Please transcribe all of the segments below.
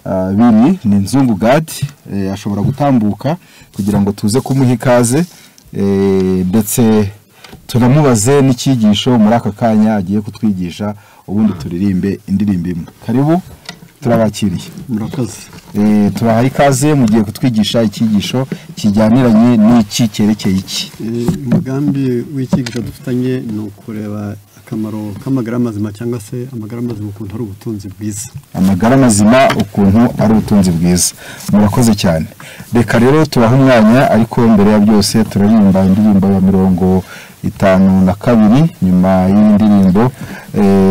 biri ni Nzungu Gad, ashobora gutambuka kugira ngo tuze kumuha ikaze, ndetse tunamubaze n'icyigisho muri aka kanya agiye kutwigisha, ubundi turirimbe indirimbo imwe. Karibu, turabakiriye. Murakoze. Tubahaye ikaze, mugiye kutwigisha icyigisho kijyaniranye n'iki cyerekeye iki. Umugambi w'icyigisho dufitanye ni ukureba akamaro k'amagara mazima, cyangwa se amagara mazima ukuntu ari ubutunzi bwiza. Amagara mazima ukuntu ari ubutunzi bwiza. Murakoze cyane. Reka rero tubahe umwanya, ariko mbere ya byose turaririmba indirimbo ya 52. Nyuma y'indirimbo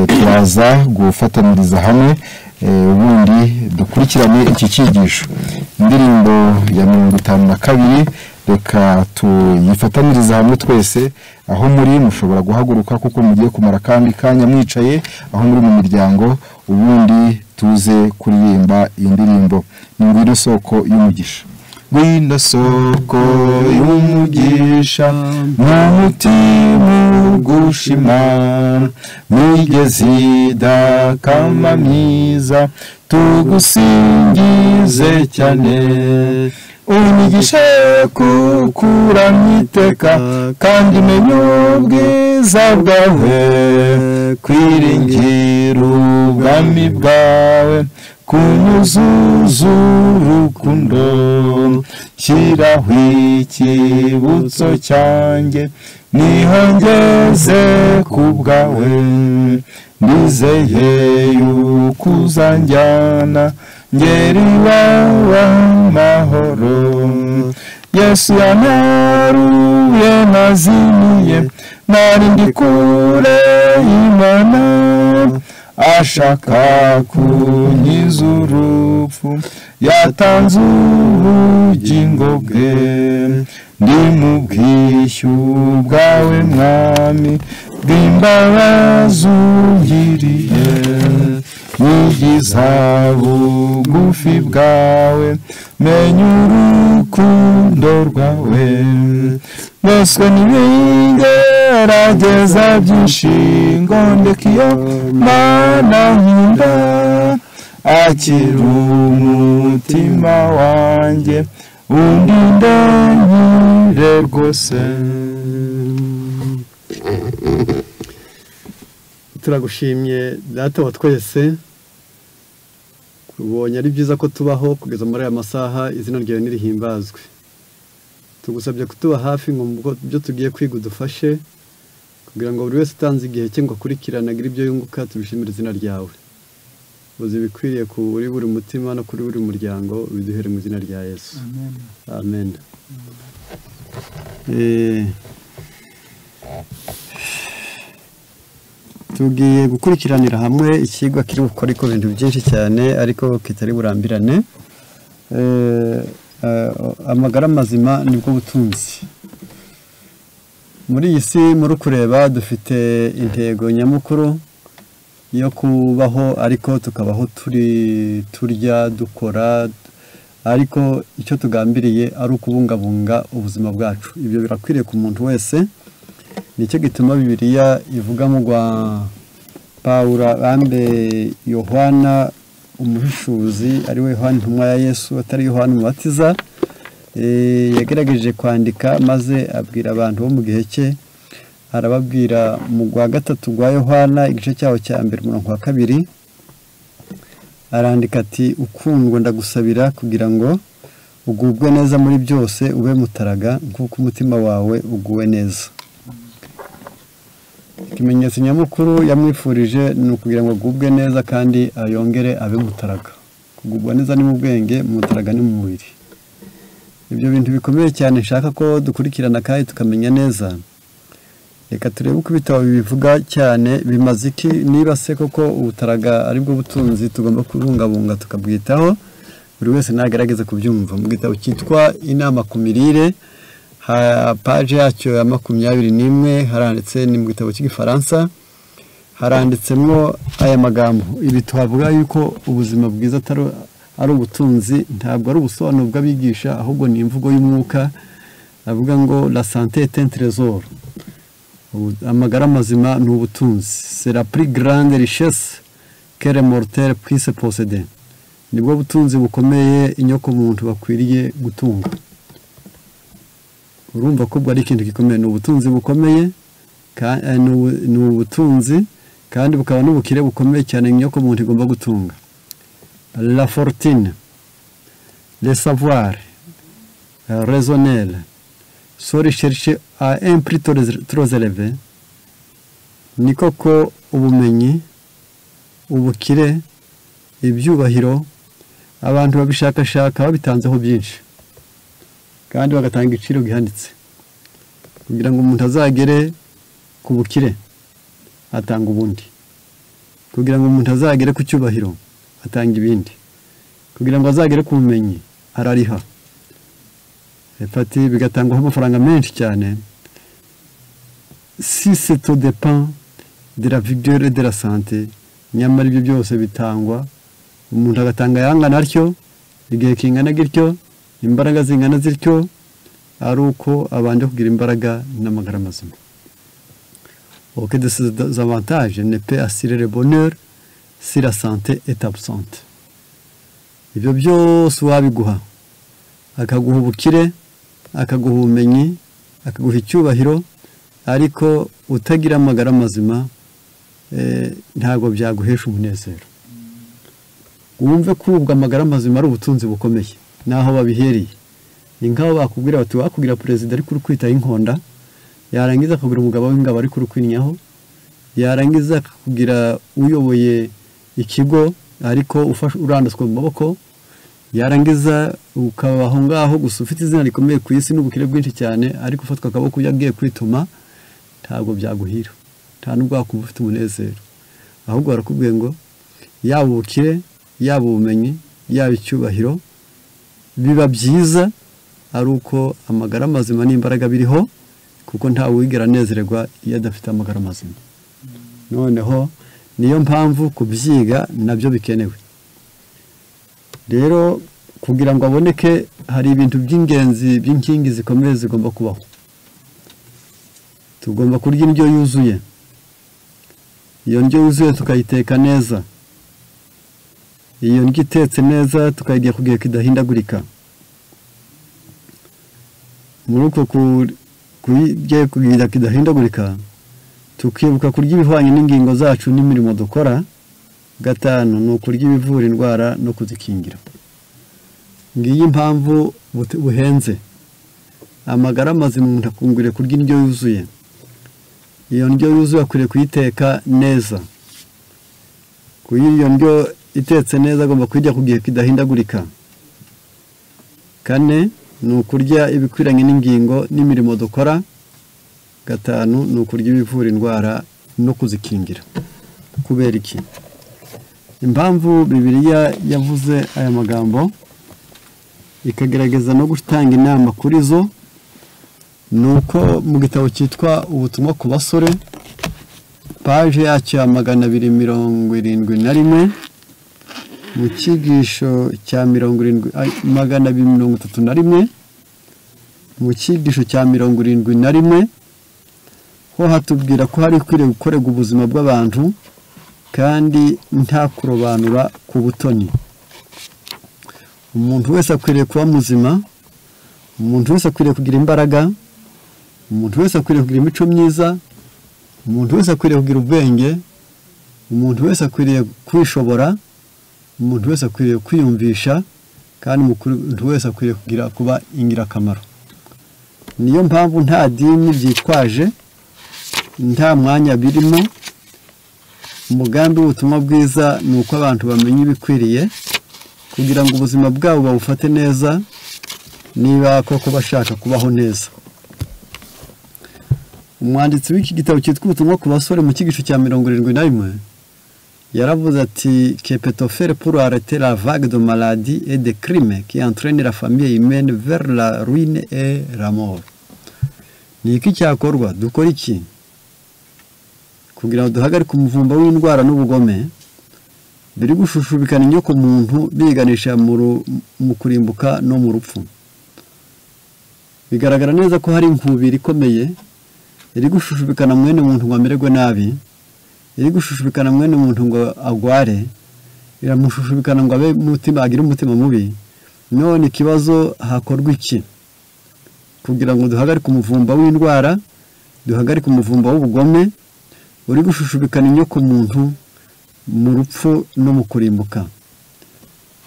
turaza gufataniriza hamwe, ubundi dukurikirane iki cyigisho. Indirimbo ya 52 reka tuyifataniriza hamwe twese. Aho muri mushobora guhaguruka kuko mugiye kumara kandi kanya mwicaye aho muri mu miryango, ubundi tuze kuririmba iyi ndirimbo. Ni ngwino soko y'umugisha. Ngwino soko y'umugisha, n'umutima ugushima, migezi idakama myiza, tugusingize cyane. Unyigishe kukuramya iteka, kandi menye ubwiza bwawe, kwiringira ubwami bwawe, kunyuzuza urukundo, shyiraho ikibutso cyanjye, niho ngeze ku bwawe, nizeye yuko uzanjyana ngeri iwawe amahoro. Yesu yantaruye nazimiye, nari ndi kure y'Imana, ashaka kunkiza urupfu, yatanze ubugingo bwe. Ndi mu bwishyu bwawe Mwami, bw'imbabazi ungiriye, nyigiza bugufi bwawe, menya urukundo rwawe. Mboswe n'ibingerageza byinshi, ngo ndeke iyo Mana nkunda, akira umutima wanjye, undinde nkire rwose. Turagushimye Data wa twese, ubonye ari byiza ko tubaho kugeza muri aya masaha, izina ryawe nirihimbazwe. Tugusabye kutuba hafi ngo byo tugiye kwiga udufashe, kugira ngo buri wese utanze igihe cye ngo akurikirane agire ibyo yunguka, tubishimire izina ryawe. Uzi ibikwiriye kuri buri mutima no kuri buri muryango, biduhere mu izina rya Yesu. Amen. Tugiye gukurikiranira hamwe ikigwa kiri bukore ku bintu byinshi cyane, ariko kitari burambirane. Amagara mazima nibwo butunzi. Muri iyi si muri kureba dufite intego nyamukuru yo kubaho, ariko tukabaho turi turya dukora, ariko icyo tugambiriye ari ukubungabunga ubuzima bwacu. Ibyo birakwiriye ku muntu wese. Nicyo gituma Bibiliya ivuga mu rwa Pawulo bambe Yohana umuhishuzi, ari we Yohana intumwa ya Yesu, atari Yohana umubatiza, yagerageje kwandika maze abwira abantu bo mu gihe cye, arababwira mu rwa 3 rwa Yohana igice cyaho cya mbere umurongo wa 2, arandika ati: ukundwa ndagusabira kugira ngo ugubwe neza muri byose, ube mutaraga nk'uko umutima wawe uguwe neza. Ikimenyetso nyamukuru yamwifurije ni ukugira ngo agubwe neza kandi ayongere abe mutaraga. Kugubwa neza ni mu bwenge, mutaraga ni mu mubiri. Ibyo bintu bikomeye cyane nshaka ko dukurikirana kandi tukamenya neza. Reka turebe uko ibitabo bibivuga cyane, bimaze iki, niba se koko ubutaraga aribwo butunzi tugomba kubungabunga tukabwitaho. Buri wese nagerageza kubyumva. Mu gitabo cyitwa Inama ku mirire, page yacyo ya 21 haranditse, ni mu gitabo cy'igifaransa, haranditsemo aya magambo. Ibi tuhavuga yuko ubuzima bwiza ari ubutunzi, ntabwo ari ubusobanuro bw'abigisha, ahubwo ni imvugo y'umwuka. Avuga ngo la santé est un trésor. Amagara mazima ni ubutunzi. C'est la plus grande richesse que les mortels puissent posséder. Nibwo butunzi bukomeye inyoko muntu bakwiriye gutunga. Urumva ko bwo ari ikintu gikomeye, ni ubutunzi bukomeye, ni ubutunzi kandi bukaba n'ubukire bukomeye cyane inyoko muntu igomba gutunga. La fortune, le savoir raisonnel sont recherchés à un prix trop élevé. Ni koko ubumenyi, ubukire, ibyubahiro abantu babishakashaka babitanzeho byinshi kandi bagatanga igiciro gihanitse kugira ngo umuntu azagere ku bukire atanga ubundi, kugira ngo umuntu azagere ku cyubahiro atanga ibindi, kugira ngo azagere ku bumenyi arariha efati bigatangwaho amafaranga menshi cyane. Si c'est au dépend de la vigueur et de la santé, nyamara ibyo byose bitangwa umuntu agatanga yangana atyo, igihe kingana gityo, imbaraga zingana zityo, ari uko abanje kugira imbaraga n'amagara mazima. Aucun de ces avantages ne peut assurer le bonheur si la santé est absente. Ibyo byose wabiguha, akaguha ubukire, akaguha ubumenyi, akaguha icyubahiro, ariko utagira amagara mazima ntabwo byaguhesha umunezero. Wumve ko ubwo amagara mazima ari ubutunzi bukomeye, naho babihereye. Ni nkaho bakubwira bati wakugira perezida ariko uri kwitaho inkonda, yarangiza akakugira umugabo w'ingabo ariko uri kwinyaho, yarangiza akakugira uyoboye ikigo ariko urandaswa mu maboko, yarangiza ukabaho ngaho gusa ufite izina rikomeye ku isi n'ubukire bwinshi cyane, ariko ufatwa akaboko ugiye kwituma, ntabwo byaguhira, nta nubwo wakumva ufite umunezero. Ahubwo barakubwiye ngo yaba ubukire, yaba ubumenyi, yaba icyubahiro, biba byiza ari uko amagara mazima n'imbaraga biriho, kuko nta wigera anezererwa iyo adafite amagara mazima. Noneho niyo mpamvu kubyiga nabyo bikenewe. Rero kugira ngo aboneke hari ibintu by'ingenzi by'inkingi zikomeye zigomba kubaho. Tugomba kurya indyo yuzuye. Iyo ndyo yuzuye tukayiteka neza. Iyo ndyo itetse neza tukayirya kugira kidahindagurika. Muri uko kurya kugira kidahindagurika, tukibuka kurya ibihwanye n'ingingo zacu n'imirimo dukora. Gatanu ni ukurya ibivura indwara no kuzikingira. Ngiyi impamvu buhenze. Amagara mazima umuntu akunguriye kurya indyo yuzuye. Iyo ndyo yuzuye akwiriye kuyiteka neza. Kuri iyo ndyo itetse neza agomba kuyirya ku gihe kidahindagurika. Kane ni ukurya ibikwiranye n'ingingo n'imirimo dukora. Gatanu ni ukurya ibivura indwara no kuzikingira. Kubera iki? Impamvu Bibiliya yavuze aya magambo ikagerageza no gutanga inama kuri zo, nuko mu gitabo cyitwa Ubutumwa ku basore, paje yacyo ya 271, mu cyigisho cya 231, mu cyigisho cya 71, ho hatubwira ko hari kwiriye gukorerwa ubuzima bw'abantu kandi nta kurobanura ku butoni. Umuntu wese akwiriye kuba muzima, umuntu wese akwiriye kugira imbaraga, umuntu wese akwiriye kugira imico myiza, umuntu wese akwiriye kugira ubwenge, umuntu wese akwiriye kwishobora, umuntu wese akwiriye kwiyumvisha, kandi umuntu wese akwiriye kugira kuba ingirakamaro. Niyo mpamvu nta dini byitwaje, nta mwanya birimo. Umugambi w'ubutumwa bwiza ni uko abantu bamenya ibikwiriye kugira ngo ubuzima bwabo babufate neza, niba koko bashaka kubaho neza. Umwanditsi w'iki gitabo cyitwa Ubutumwa ku basore mu cyigisho cya 71 yaravuze ati que peut-on faire pour arrêter la vague de maladies et de crimes qui entraîne la famille humaine vers la ruine et la mort. Ni iki cyakorwa? Dukora iki kugira ngo duhagarike umuvumba w'indwara n'ubugome biri gushushubikana inyoko muntu biganisha mu kurimbuka no mu rupfu? Bigaragara neza ko hari inkubiri ikomeye iri gushushubikana mwene muntu ngo amererwe nabi, iri gushushubikana mwene muntu ngo agware, Iramushushubikana ngo abe umutima, agire umutima mubi. None ikibazo, hakorwa iki kugira ngo duhagarike umuvumba w'indwara, duhagarike umuvumba w'ubugome uri gushushubikana inyoko muntu mu rupfu no mu kurimbuka?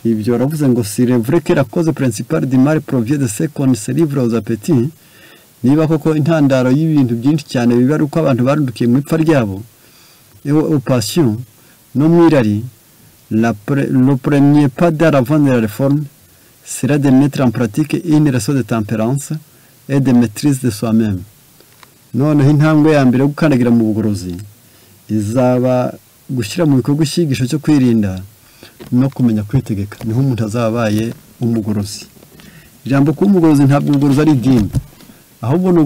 Ibyo baravuze ngo s'il est vrai que la cause principale du mal provient de ce qu'on se livre aux appétits, niba koko intandaro y'ibintu byinshi cyane biba ari uko abantu barundukiye mu ipfa ryabo, aux passions, no mu irari, le premier pas dans la voie de la réforme sera de mettre en pratique une leçon de tempérance et de maîtrise de soi-même. Noneho intambwe ya mbere yo gukandagira mu bugorozi izaba gushyira mu bikorwa icyigisho cyo kwirinda no kumenya kwitegeka. Niho umuntu azaba abaye umugorozi. Ijambo kuba umugorozi, ntabwo ubugorozi ari idini, ahubwo ni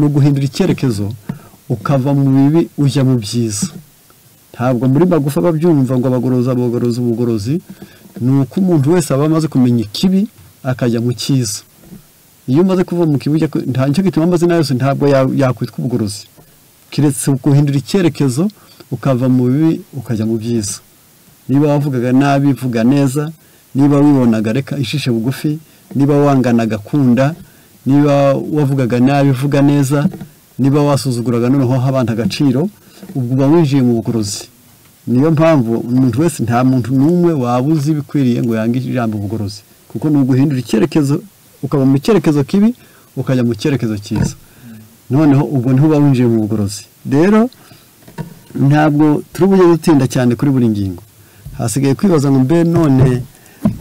uguhindura icyerekezo, ukava mu bibi ujya mu byiza. Ntabwo muri magufa babyumva ngo abagorozi, abagorozi. Ubugorozi ni uko umuntu wese aba amaze kumenya ikibi akajya mu cyiza. Iyo umaze kuva mu kibi nta nicyo gituma amazina yose ntabwo yakwitwa ubugorozi, keretse guhindura icyerekezo, ukava mu bibi ukajya mu byiza. Niba wavugaga nabi, vuga neza. Niba wibonaga, reka ishishe bugufi. Niba wanganaga, kunda. Niba wavugaga nabi, vuga neza. Niba wasuzuguraga, noneho ha abantu agaciro. Ubwo uba winjiye mu bugorozi. Niyo mpamvu umuntu wese, nta muntu n'umwe waba uzi ibikwiriye ngo yange ijambo ubugorozi, kuko ni uguhindura icyerekezo, ukava mu cyerekezo kibi ukajya mu cyerekezo cyiza. Noneho ubwo niho uba winjiye mu bugorozi. Rero ntabwo turi bujye dutinda cyane kuri buri ngingo. Hasigaye kwibaza ngo mbe none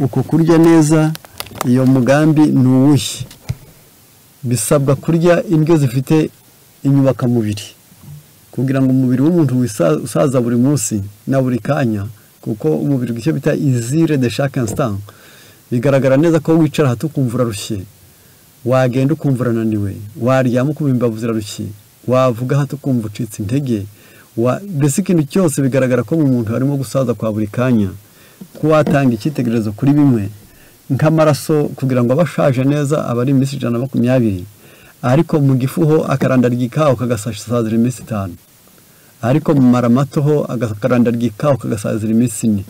uko kurya neza, iyo mugambi ni uwuhe? Bisabwa kurya indyo zifite inyubakamubiri kugira ngo umubiri w'umuntu usaza buri munsi na buri kanya, kuko umubiri, icyo bita usure de chaque instant, bigaragara neza ko wicara hato ukumva urarushye, wagenda ukumva urananiwe, waryama ukumva imbavu zirarushye, wavuga hato ukumva ucitse intege, mbese ikintu cyose bigaragara ko mu muntu harimo gusaza kwa buri kanya. Ko watanga icyitegererezo kuri bimwe nk'amaraso, kugira ngo abe ashaje neza aba ari iminsi 120, ariko mu gifu ho akaranda ry'ikawa kagasazira iminsi 5, ariko mu mara mato ho akaranda ry'ikawa kagasazira iminsi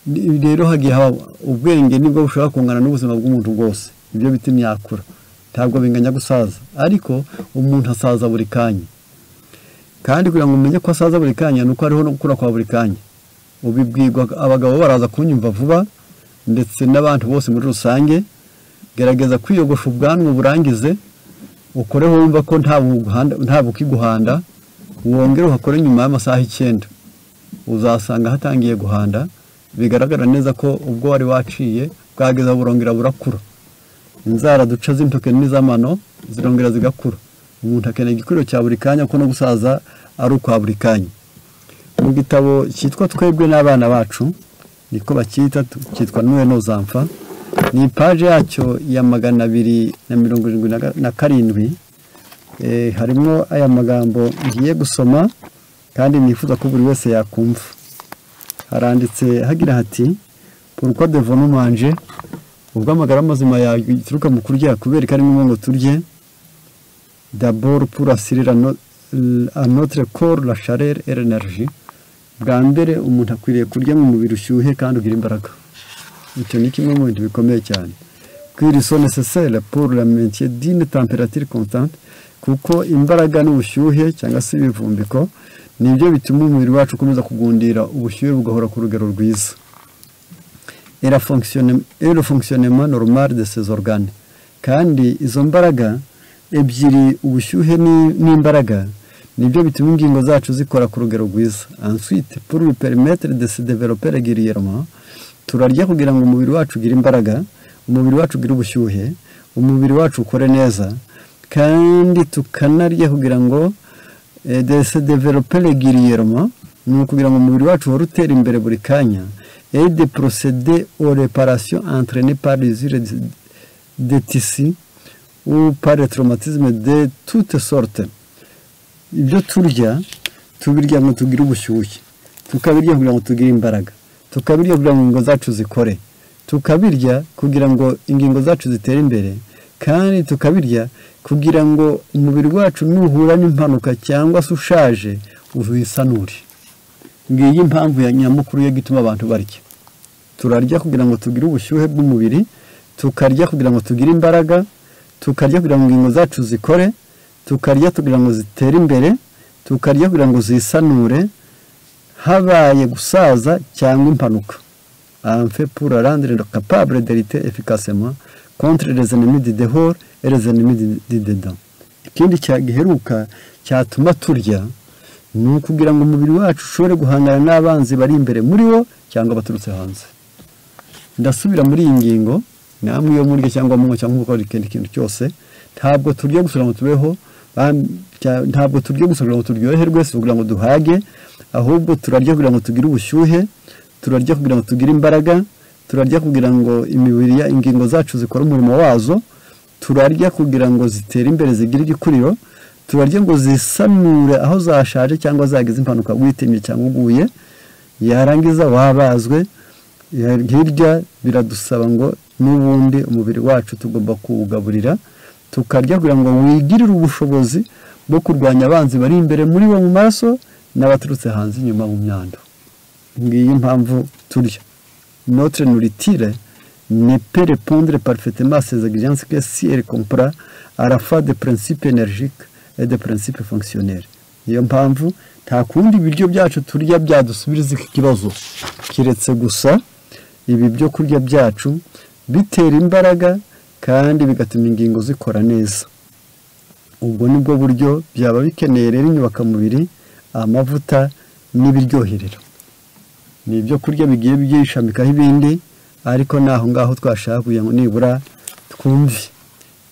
4. Rero hagiye haba ubwenge nibwo bushobora kungana n'ubuzima bw'umuntu bwose, ibyo bita imyakura, ntabwo binganya gusaza, ariko umuntu asaza buri kanya. Kandi kugira ngo umenye ko asaza buri kanya ni uko hariho no gukura kwa buri kanya. Ubibwirwa abagabo baraza kunyumva vuba, ndetse n'abantu bose muri rusange. Gerageza kwiyogosha ubwanwa burangize, ukoreho wumva ko nta bukiguhanda, wongere uhakore nyuma y'amasaha 9, uzasanga hatangiye guhanda. Bigaragara neza ko ubwo wari waciye bwageza burongera burakura. Inzara duca z'intoke n'iz'amano zirongera zigakura. Umuntu akeneye igikuriro cya buri kanya, ko no gusaza ari ukwa buri kanya. Mu gitabo cyitwa Twebwe n'abana bacu, niko bacyita, cyitwa Nous et nos enfants, ni paje yacyo ya 277, harimo aya magambo ngiye gusoma kandi nifuza ko buri wese yakumva. Haranditse hagira hati: "Pourquoi devons-nous manger?" Ubwo amagara mazima yaturuka mu kurya, kubera ko ari ngombwa ngo turye? D'abord, pour assurer à notre corps la chaleur et l'énergie. Bwa mbere umuntu akwiriye kurya mu mubiri ushyuhe kandi ugira imbaraga. Icyo ni kimwe mu bintu bikomeye cyane. Qui sont nécessaires pour le maintien d'une température constante, kuko imbaraga n'ubushyuhe cyangwa se ibivumbiko nibyo bituma umubiri wacu ukomeza kugundira ubushyuhe, bugahora ku rugero rwiza, et le fonctionnement normal de ces organes. Kandi izo mbaraga ebyiri, ubushyuhe n'imbaraga, nibyo bituma ingingo zacu zikora ku rugero rwiza. Ensuite, pour lui permettre de se développer régulièrement. Turarya kugira ngo umubiri wacu ugire imbaraga, umubiri wacu ugire ubushyuhe, umubiri wacu ukore neza. Kandi tukanarya kugira ngo de se développer régulièrement, ni ukugira ngo umubiri wacu uhore utera imbere buri kanya, et de procéder aux réparations entraînées par l'usure des tissus ou par les traumatismes de toutes sortes. Ibyo turya, tubirya ngo tugire ubushyuhe, tukabirya kugira ngo tugire imbaraga, tukabirya kugira ngo ingingo zacu zikore, tukabirya kugira ngo ingingo zacu zitere imbere, kandi tukabirya kugira ngo umubiri wacu nuhura n'impanuka cyangwa se ushaje uwisanure. Ngiyi impamvu ya nyamukuru yo gituma abantu barya. Turarya kugira ngo tugire ubushyuhe bw'umubiri, tukarya kugira ngo tugire imbaraga, tukarya kugira ngo ingingo zacu zikore, tukarya kugira ngo zitere imbere, tukarya kugira ngo zisanure habaye gusaza cyangwa impanuka. Enfin, pour rendre capable de lutter efficacement contre les ennemis du dehors et les ennemis du dedans. Ikindi cyagiheruka cyatuma turya ni ukugira ngo umubiri wacu ushobore guhangana n'abanzi bari imbere muri wo cyangwa baturutse hanze. Ndasubira muri iyi ngingo, namwe iyo murya cyangwa munywa cyangwa mukora ikindi kintu cyose, ntabwo turya gusa ngo tubeho, ntabwo turya gusa ngo turyoherwe, si kugira ngo duhage, ahubwo turarya kugira ngo tugire ubushyuhe, turarya kugira ngo tugire imbaraga, turarya kugira ngo imibiri ya ingingo zacu zikore umurimo wazo, turarya kugira ngo zitere imbere zigire igikuriro, turarya ngo zisanure aho zashaje cyangwa zagize impanuka witemye cyangwa uguye, yarangiza wabazwe. Hirya biradusaba ngo n'ubundi umubiri wacu tugomba kuwugaburira, tukarya kugira ngo wigirire ubushobozi bwo kurwanya abanzi bari imbere muri wo mu maraso n'abaturutse hanze inyuma mu myanda. Ngiyi impamvu turya. Notre nourriture ne peut répondre parfaitement à ces exigences que si elle comprend à la fois des principes énergiques et des principes fonctionnels. Niyo mpamvu nta kundi ibiryo byacu turya byadusubiriza iki kibazo, kiretse gusa ibi byo kurya byacu bitera imbaraga kandi bigatuma ingingo zikora neza. Ubwo nibwo buryo byaba bikeneye rero inyubakamubiri, amavuta n'ibiryoherero. Ni ibyo kurya bigiye byishamikaho ibindi, ariko naho ngaho twashaka kugira ngo nibura twumve.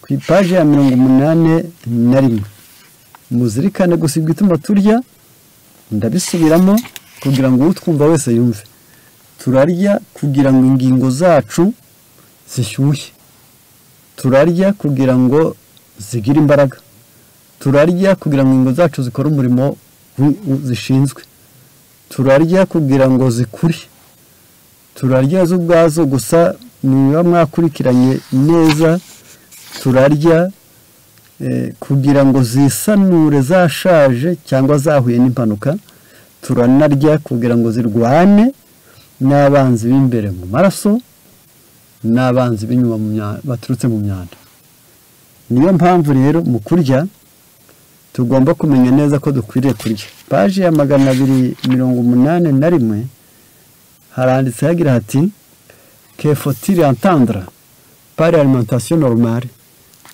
Ku ipaji ya 81, muzirikane gusa igituma turya, ndabisubiramo kugira ngo utwumva wese yumve. Turarya kugira ngo ingingo zacu zishyushye, turarya kugira ngo zigire imbaraga, turarya kugira ngo ingingo zacu zikore umurimo zishinzwe, turarya kugira ngo zikure, turarya zo ubwazo gusa. Niba mwakurikiranye neza, turarya kugira ngo zisanure zashaje cyangwa zahuye n'impanuka, turanarya kugira ngo zirwane n'abanzi b'imbere mu maraso n'abanzi b'inyuma baturutse mu myanda. Niyo mpamvu rero mu kurya tugomba kumenya neza ko dukwiriye kurya. Paji ya 281 haranditse hagira hati: que faut-il entendre par alimentation normale?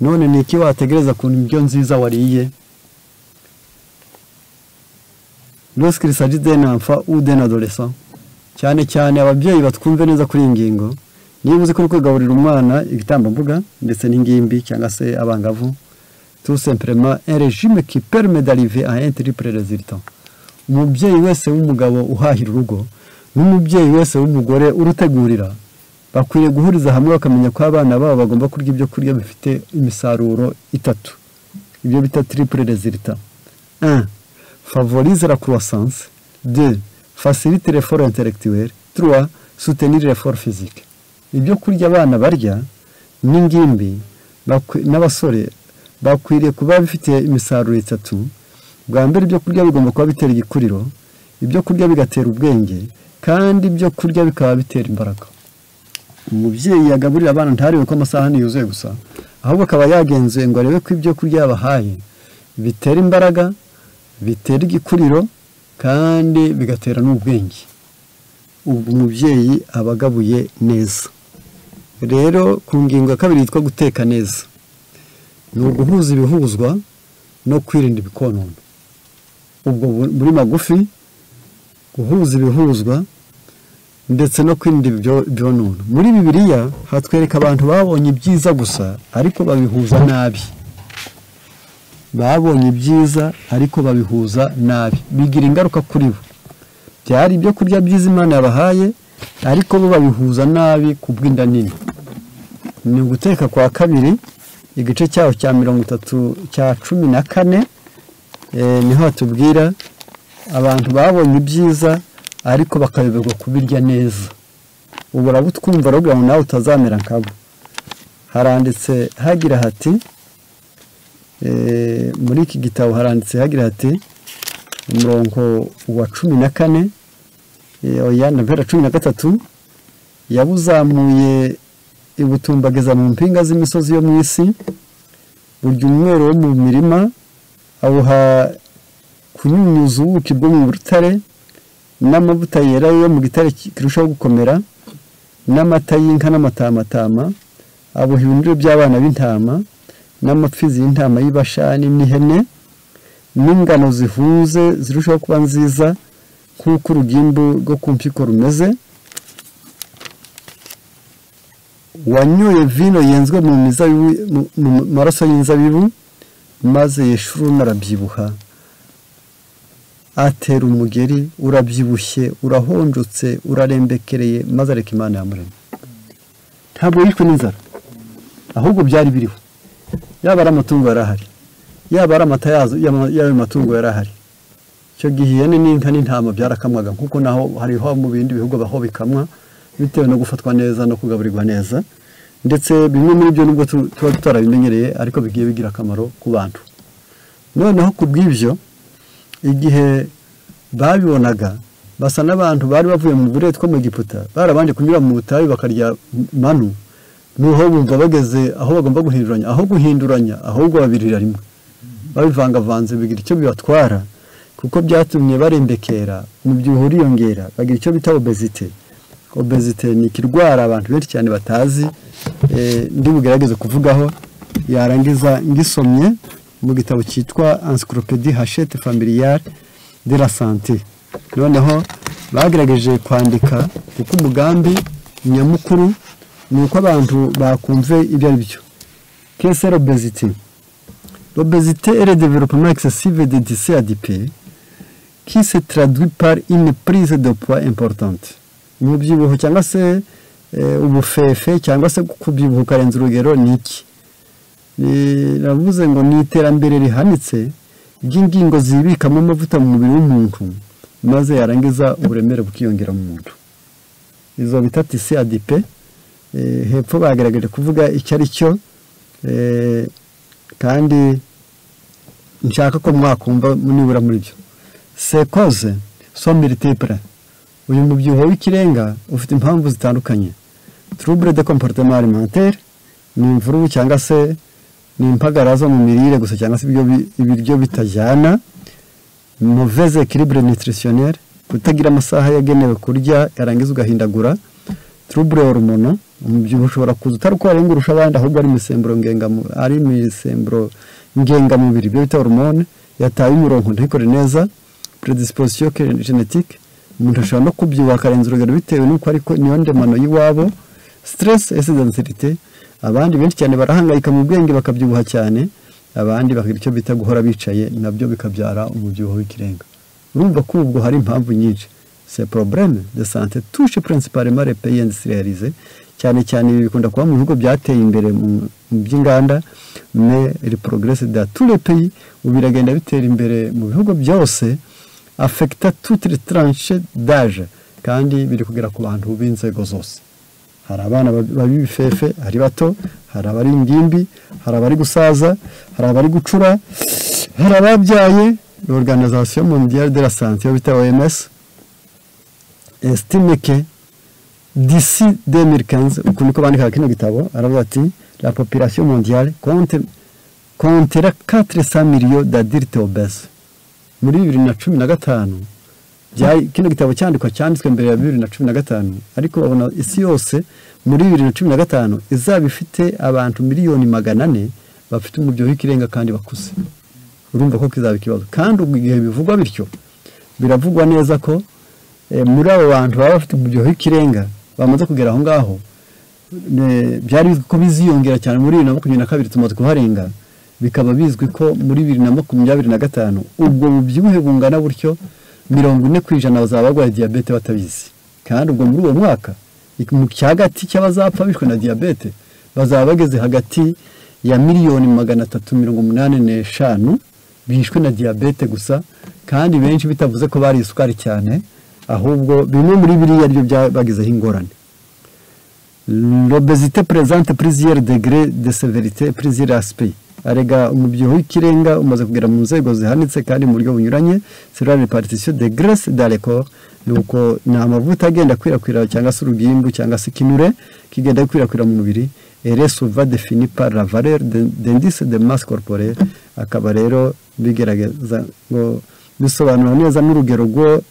None ni iki wategereza ku ndyo nziza wariye? Lorsqu'il s'agit d'un enfant ou d'un adolescent, cyane cyane ababyeyi batwumve neza kuri iyi ngingo, niba uzi ko uri kugaburira umwana igitambambuga ndetse n'ingimbi cyangwa se abangavu, tout simplement un régime qui permet d'arriver à un triple résultat. Umubyeyi wese w'umugabo uhahira urugo n'umubyeyi wese w'umugore urutegurira bakwiriye guhuriza hamwe bakamenya ko abana babo bagomba kurya ibyo kurya bifite imisaruro itatu, ibyo bita triple résultat. 1. Favorise la croissance. 2. Facilite l'effort intellectuel. 3. Soutenir l'effort physique. Ibyo kurya abana barya n'ingimbi n'abasore bakwiriye kuba bifite imisaruro itatu. Bwa mbere, ibyo kurya bigomba kuba bitera igikuriro, ibyo kurya bigatera ubwenge, kandi ibyo kurya bikaba bitera imbaraga. Umubyeyi yagaburira abana ntarebe ko amasahani yuzuye gusa, ahubwo akaba yagenzuye ngo arebe ko ibyo kurya yabahaye bitera imbaraga, bitera igikuriro, kandi bigatera n'ubwenge. Ubwo umubyeyi aba agabuye neza. Rero ku ngingo ya kabiri yitwa guteka neza, ni uguhuza ibihuzwa no kwirinda ibikonona. Ubwo muri magufi, guhuza ibihuzwa ndetse no kwirinda ibyonona. Muri Bibiliya hatwereka abantu babonye ibyiza gusa ariko babihuza nabi. Babonye ibyiza ariko babihuza nabi, bigira ingaruka kuri bo. Byari ibyo kurya byiza Imana yabahaye, ariko bo babihuza nabi ku bw'inda nini. Ni uguteka kwa kabiri, igice cyaho cya 30 cya 14, niho hatubwira abantu babonye ibyiza ariko bakayoberwa kubirya neza. Ubu urabutwumva rero ngo nawe utazamera nkabo. Haranditse hagira hati, muri iki gitabo haranditse hagira hati, umurongo wa 14, Oya, ndahera 13. Yabuzamuye ibutumbagiza mu mpinga z'imisozi yo mu isi, burya umwero wo mu mirima awuha kunyunyuza ubuki bwo mu rutare, n'amavuta yera yo mu gitare kirushaho gukomera, n'amata y'inka n'amatamatama, abuha ibinure by'abana b'intama, n'amapfizi y'intama y'ibashani n'ihene, n'ingano zihunze zirushaho kuba nziza nk'uko urugimbu rwo ku mpiko rumeze. Wanyoye vino yenzwe mu mizabibu, mu maraso y'inzabibu, maze Yeshuruni arabyibuha, atera umugeri, urabyibushye, urahonjotse, urarembekereye, maze areka Imana yamuremye. Ntabwo yishwe n'inzara, ahubwo byari biriho. Yaba ari amatungo yarahari, yaba ari amata y'ayo matungo yarahari. Icyo gihe ihene n'inka n'intama byarakamwaga, nk'uko naho hariho mu bindi bihugu aho bikamwa, bitewe no gufatwa neza no kugaburirwa neza. Ndetse bimwe muri byo nubwo tuba tutarabimenyereye, ariko bigiye bigira akamaro ku bantu. Noneho ku bw'ibyo, igihe babibonaga basa n'abantu bari bavuye mu buretwa mu Egiputa, barabanje kunyura mu butayu bakarya manu, nuho bumva bageze aho bagomba guhinduranya, aho guhinduranya ahubwo babirira rimwe, babivangavanze bigira icyo bibatwara, kuko byatumye barembekera, umubyibuho uriyongera, bagira icyo bita obésité. Obésité ni ikirwara abantu benshi cyane batazi, ndi bugerageze kuvugaho, yarangiza ngisomye mu gitabo cyitwa Encyclopédie Hachette Familiale de la Santé. Noneho bagerageje kwandika, kuko umugambi nyamukuru ni uko abantu bakumve ibyo ari byo. Qu'est-ce que l'obésité? L'obésité est le développement excessif des tissus adipeux qui se traduit par une prise de poids importante. Umubyibuho cyangwa se ubufefe cyangwa se kubyibuha ukarenza urugero ni iki? Navuze ngo ni iterambere rihanitse ry'ingingo zibikamo amavuta mu mubiri w'umuntu, maze yarangiza uburemere bukiyongera mu muntu. Izo bita tissu adipeux, hepfo bagaragaje kuvuga icyo ari cyo, kandi nshaka ko mwakumva nibura muri byo. Ces causes sont multiples. Uyu mubyibuho w'ikirenga ufite impamvu zitandukanye. Trouble de comportement alimentaire ni imvururu cyangwa se ni impagara zo mu mirire gusa, cyangwa se ibiryo bitajyana. Mauvaise équilibre nutritionnel, kutagira amasaha yagenewe kurya yarangiza ugahindagura. Trouble hormonaux, umubyibuho ushobora kuza utari uko warenga urusha abandi, ahubwo ari imisemburo ari imisemburo ngengamubiri, ibyo bita hormone yataye umurongo ntikore neza. Predisposition génétique, umuntu ashobora no kubyibuha akarenza urugero bitewe n'uko ariko niyo ndemano y'iwabo. Stress et sédentarité, abandi benshi cyane barahangayika mu bwenge bakabyibuha cyane, abandi bakagira icyo bita guhora bicaye, nabyo bikabyara umubyibuho w'ikirenga. Urumva ko ubwo hari impamvu nyinshi. Ces problèmes de santé touchent principalement les pays industrialisés, cyane cyane ibi bikunda kuba mu bihugu byateye imbere mu by'inganda, mais il progresse dans tous les pays, ubu biragenda bitera imbere mu bihugu byose, affecta toutes les tranches d'âge, kandi biri kugera ku bantu b'inzego zose. Hari abana b'ibifefe, hari bato, hari abari ingimbi, hari abari gusaza, hari abari gucura, hari ababyaye. L'Organisation mondiale de la santé, yo bita OMS, estime que d'ici 2015, uku niko bandika kino gitabo, aravuga ati la population mondiale comptera 400 millions d'adultes obèses. Muri 2015, kino gitabo cyandikwa cyanditswe mbere ya 2015, ariko babona isi yose muri 2015 izaba ifite abantu 400 miliyoni bafite umubyibuho w'ikirenga kandi bakuze. Urumva ko kizaba ikibazo. Kandi ubwo igihe bivugwa bityo, biravugwa neza ko muri abo bantu baba bafite umubyibuho w'ikirenga bamaze kugera aho ngaho, byari bizwi ko biziyongera cyane muri 2022, tumaze kuharenga, bikaba bizwi ko muri 2025 ubwo bubyibuhe bungana butyo, 40% bazaba barwaye diyabete batabizi. Kandi ubwo muri uwo mwaka, mu cyagati cy'abazapfa bishwe na diyabete bazaba bageze hagati ya 385 miliyoni bishwe na diyabete gusa, kandi benshi bitavuze ko bari isukari cyane, ahubwo bimwe muri biriya aribyo byabagizeho ingorane. L'obésité présente plusieurs degrés de sévérité, plusieurs aspects. Arega umubyibuho w'ikirenga umaze kugera mu nzego zihanitse kandi mu buryo bunyuranye, c'est la répartition des graisses dans le corps. Nuko ni amavuta agenda akwirakwira cyangwa se urugimbu cyangwa se ikinure kigenda gikwirakwira mu mubiri, et est souvent défini par la valeur d'indice de masse corporelle. Akaba rero bigerageza ngo bisobanura neza n'urugero rwo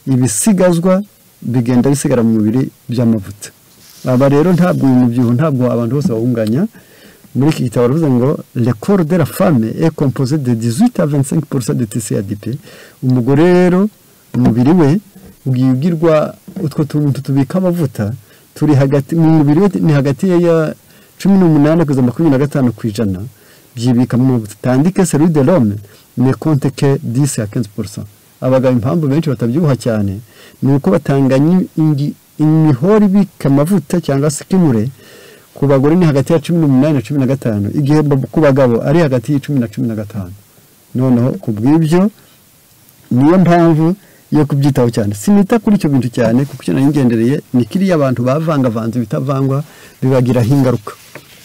ibisigazwa bigenda bisigara mu mubiri by'amavuta. Aba rero ntabwo uyu mubyibuho ntabwo abantu bose bawunganya. Muri iki gitabo baravuze ngo le corps de la femme est composé de 18 à 25% de tissu adipeux. Umugore rero umubiri we ugiye ugirwa utwo tuntu tubika amavuta turi hagati mu mubiri we ni hagati ya 18 kugeza 25% byibika mu mavuta, tandis que celui de l'homme ne compte que 10 à 15%. Abagabo impamvu benshi batabyibuha cyane ni uko batanganya imihoro ibika amavuta cyangwa se ikinure. Ku bagore ni hagati ya 18 na 15, igihe ku bagabo ari hagati ya 10 na 15. Noneho ku bw'ibyo niyo mpamvu yo kubyitaho cyane. Sinita kuri icyo bintu cyane kuko icyo nari ni kiriya abantu bavangavanze bitavangwa bibagiraho ingaruka.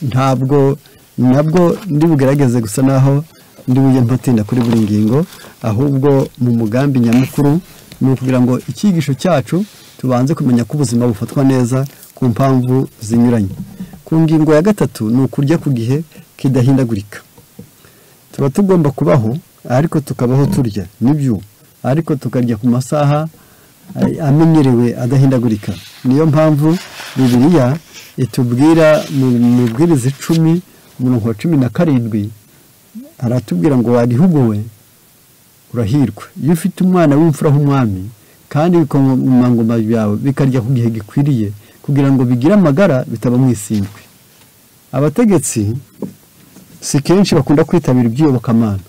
Ntabwo nabwo ndi bugerageze gusa naho ndi bujye mpatinda kuri buri ngingo, ahubwo mu mugambi nyamukuru ni ukugira ngo icyigisho cyacu tubanze kumenya ko ubuzima bufatwa neza ku mpamvu zinyuranye. Ku ngingo ya gatatu ni ukurya ku gihe kidahindagurika. Tuba tugomba kubaho ariko tukabaho turya nibyo, ariko tukarya ku masaha amenyerewe adahindagurika. Niyo mpamvu Bibiliya itubwira mu mubwiriza 10 umurongo wa 17, aratubwira ngo wa gihugu we urahirwa iyo ufite umwana w'imfura w'umwami, kandi ibikomangoma byawe bikarya ku gihe gikwiriye kugira ngo bigire amagara bitaba mu isindwe. Abategetsi si kenshi bakunda kwitabira iby'iyobokamana,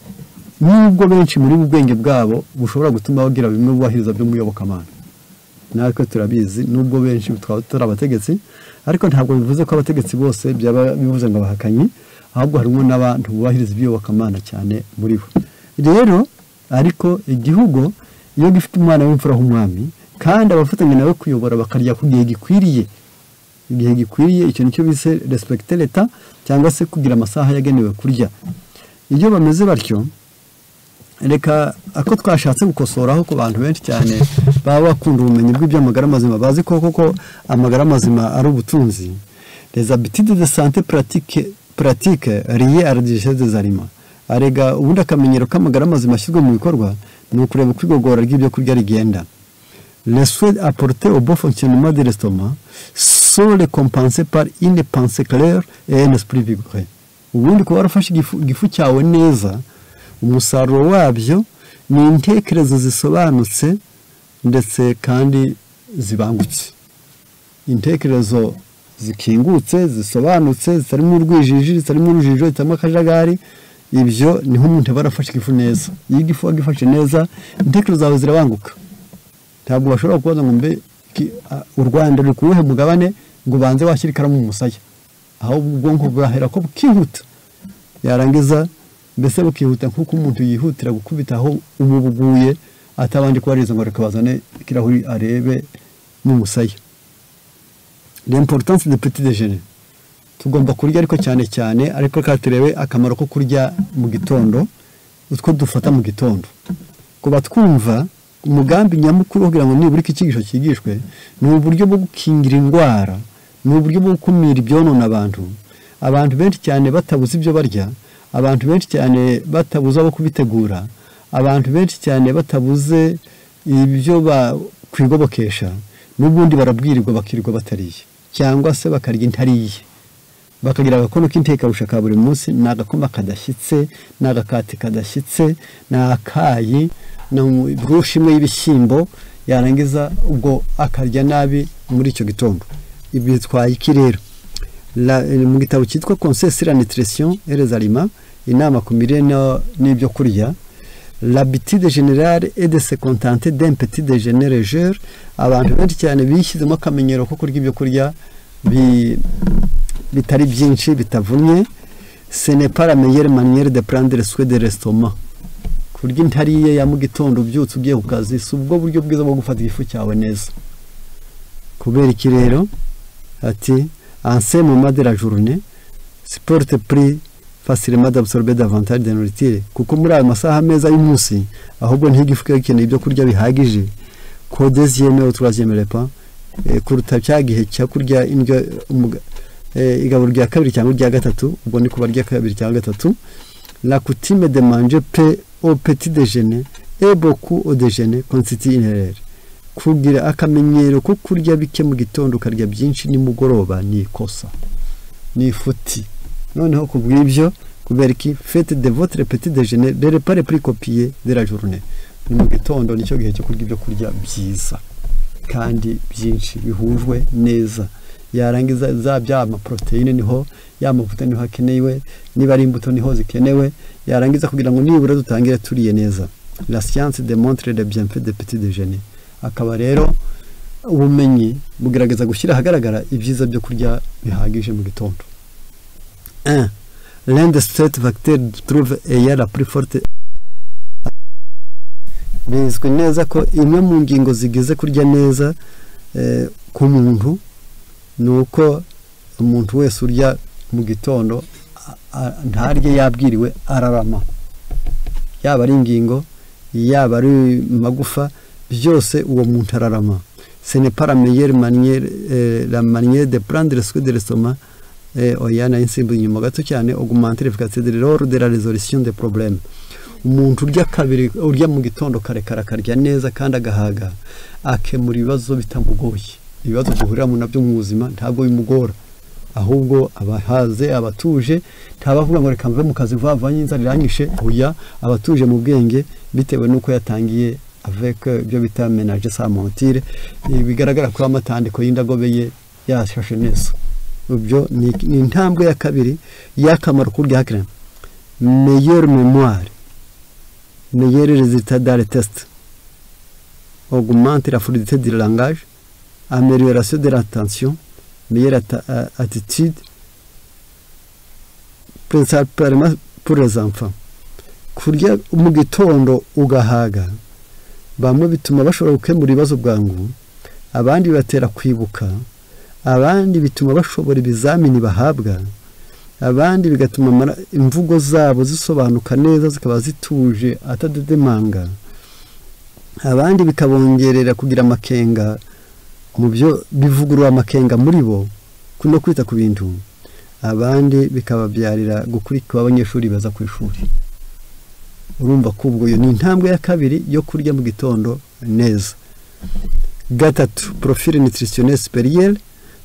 nubwo benshi muri ubwenge bwabo bushobora gutuma bagira bimwe bubahiriza byo muyobokamana. Natwe turabizi nubwo benshi twaba turi abategetsi, ariko ntabwo bivuze ko abategetsi bose byaba bivuze ngo abahakanyi, ahubwo harimo n'abantu bubahiriza iby'iyobokamana cyane muri bo. Rero ariko igihugu iyo gifite umwana w'imfura w'umwami kandi abafatanya nawe kuyobora bakarya ku gihe gikwiriye, igihe gikwiriye icyo nicyo bise respecter l'état cyangwa se kugira amasaha yagenewe kurya. Iyo bameze batyo, reka ako twashatse gukosoraho ku bantu benshi cyane baba bakunda ubumenyi bw'iby'amagara mazima, bazi ko koko amagara mazima ari ubutunzi. Les habitudes de santé pratique liées à la digestion des aliments. Arega ubundi akamenyero k'amagara mazima ashyirwa mu bikorwa ni ukureba uko igogora ry'ibyo kurya rigenda. Les soins apportés au bon fonctionnement de l'estomac sont récompensés par une pensée claire et un esprit vigoureux. Ubundi kuba warafashe igifu cyawe neza, umusaruro wabyo ni intekerezo zisobanutse ndetse kandi zibangutse. Intekerezo zikingutse, zisobanutse, zitarimo urwijiji, zitarimo urujijo, zitarimo akajagari, ibyo niho umuntu aba yarafashe igifu neza. Iyo igifu wagifashe neza, intekerezo zawe zirabanguka. Ntabwo bashobora kubaza ngo mbe u Rwanda ruri kuwuhe mugabane ngo ubanze washyira ikaramu mu musaya, ahubwo ubwonko burahera ko bukihuta, yarangiza mbese bukihuta nk'uko umuntu yihutira gukubita aho umubuguye atabanje kubaririza ngo reka bazane ikirahuri arebe mu musaya. L'importance du petit déjeuner. Tugomba kurya ariko cyane cyane, ariko reka turebe akamaro ko kurya mu gitondo, utwo dufata mu gitondo. Kuba twumva umugambi nyamukuru kugira ngo nibura iki cyigisho cyigishwe ni uburyo bwo gukingira indwara, ni uburyo bwo gukumira ibyonona abantu. Abantu benshi cyane batabuze ibyo barya, abantu benshi cyane batabuze abo kubitegura, abantu benshi cyane batabuze ibyo bakwigobokesha, n'ubundi barabwirirwa bakirirwa batariye cyangwa se bakarya intariye, bakagira agakono k'intekarusha ka buri munsi, ni agakoma kadashyitse, ni agakati kadashyitse, ni akayi, ni burushi imwe y'ibishyimbo, yarangiza ubwo akarya nabi muri icyo gitondo. Ibi bitwaye iki rero? Mu gitabo cyitwa Conseil sur la nutrition et les aliments, inama ku mirire n'ibyo kurya, l'habitude générale est de se contenter d'un petit déjeuner léger. Abantu benshi cyane bishyizemo akamenyero ko kurya ibyo kurya bitari byinshi bitavunnye. Ce n'est pas la meilleure manière de prendre soin de l'estomac. Kurya intariye ya mu gitondo ubyutse ugiye ku kazi si ubwo buryo bwiza bwo gufata igifu cyawe neza. Kubera iki rero? Ati en ce moment de la journée, porte pris facilement d'absorber davantage de nourriture, kuko muri ayo masaha meza y'umunsi ahubwo ntigifu gikeneye ibyo kurya bihagije ko deuxième ou troisième repas, kuruta cya gihe cyo kurya indyo igaburo rya kabiri cyangwa rya gatatu, ubwo ni kuba rya kabiri cyangwa gatatu. La coutume de manger peu au petit déjeuner et beaucoup au déjeuner constitue une erreur. Kugira akamenyero ko kurya bike mu gitondo ukarya byinshi nimugoroba ni ikosa, ni ifuti. Noneho kubw'ibyo, kubera iki, faites de votre petit déjeuner le repas le plus copieux de la journée. Ni mu gitondo nicyo gihe cyo kurya ibyo kurya byiza kandi byinshi bihujwe neza. Yarangiza za bya proteine niho, ya mavuta niho akenewe, niba ari imbuto niho zikenewe. Yarangiza kugira ngo nibura dutangire turiye neza. La science démontre les bienfaits des petits déjeuners. Akaba rero ubumenyi bugerageza gushyira ahagaragara ibyiza byo kurya bihagije mu gitondo. 1. L'un des sept facteurs trouve ayant la plus forte. Bizwi neza ko imwe mu ngingo zigize kurya neza ku muntu ni uko umuntu wese urya mu gitondo ntarye yabwiriwe ararama, yaba ari ingingo yaba ari magufa byose uwo muntu ararama. Ce n'est pas la meilleure manière, la manière de prendre soin de l'estomac. Oya na insimbu inyuma gato cyane, augmenter l'efficacité de l'ordre de la résolution des problèmes. Umuntu urya kabiri, urya mu gitondo kare kare akarya neza kandi agahaga, akemura ibibazo bitamugoye. Ibibazo duhuriramo nabyo mu buzima ntabwo bimugora, ahubwo abahaze abatuje, ntabavuga ngo reka mve mu kazi vuba vuba inzara iranyishe. Oya, abatuje mu bwenge bitewe n'uko yatangiye avec ibyo bita ménager sa monture, bigaragara ko amatandiko y'indagobe ye yashashe neza. Ibyo ni intambwe ya kabiri y'akamaro kurya hakiri. Meilleure mémoire, meilleur résultat dans les tests, augmente la fluidité du langage, amélioration de l'attention, meilleure attitude, principalement pour les enfants. Kurya mu gitondo ugahaga, bamwe bituma bashobora gukemura ibibazo bwangu, abandi bibatera kwibuka, abandi bituma bashobora ibizamini bahabwa, abandi bigatuma imvugo zabo zisobanuka neza zikaba zituje atadedemanga, abandi bikabongerera kugira amakenga mu byo bivugurura amakenga muri bo no kwita ku bintu, abandi bikababyarira gukurikira abanyeshuri baza ku ishuri. Urumva ko ubwo iyo ni intambwe ya kabiri yo kurya mu gitondo neza. Gatatu, profil nutritionnel supérieur,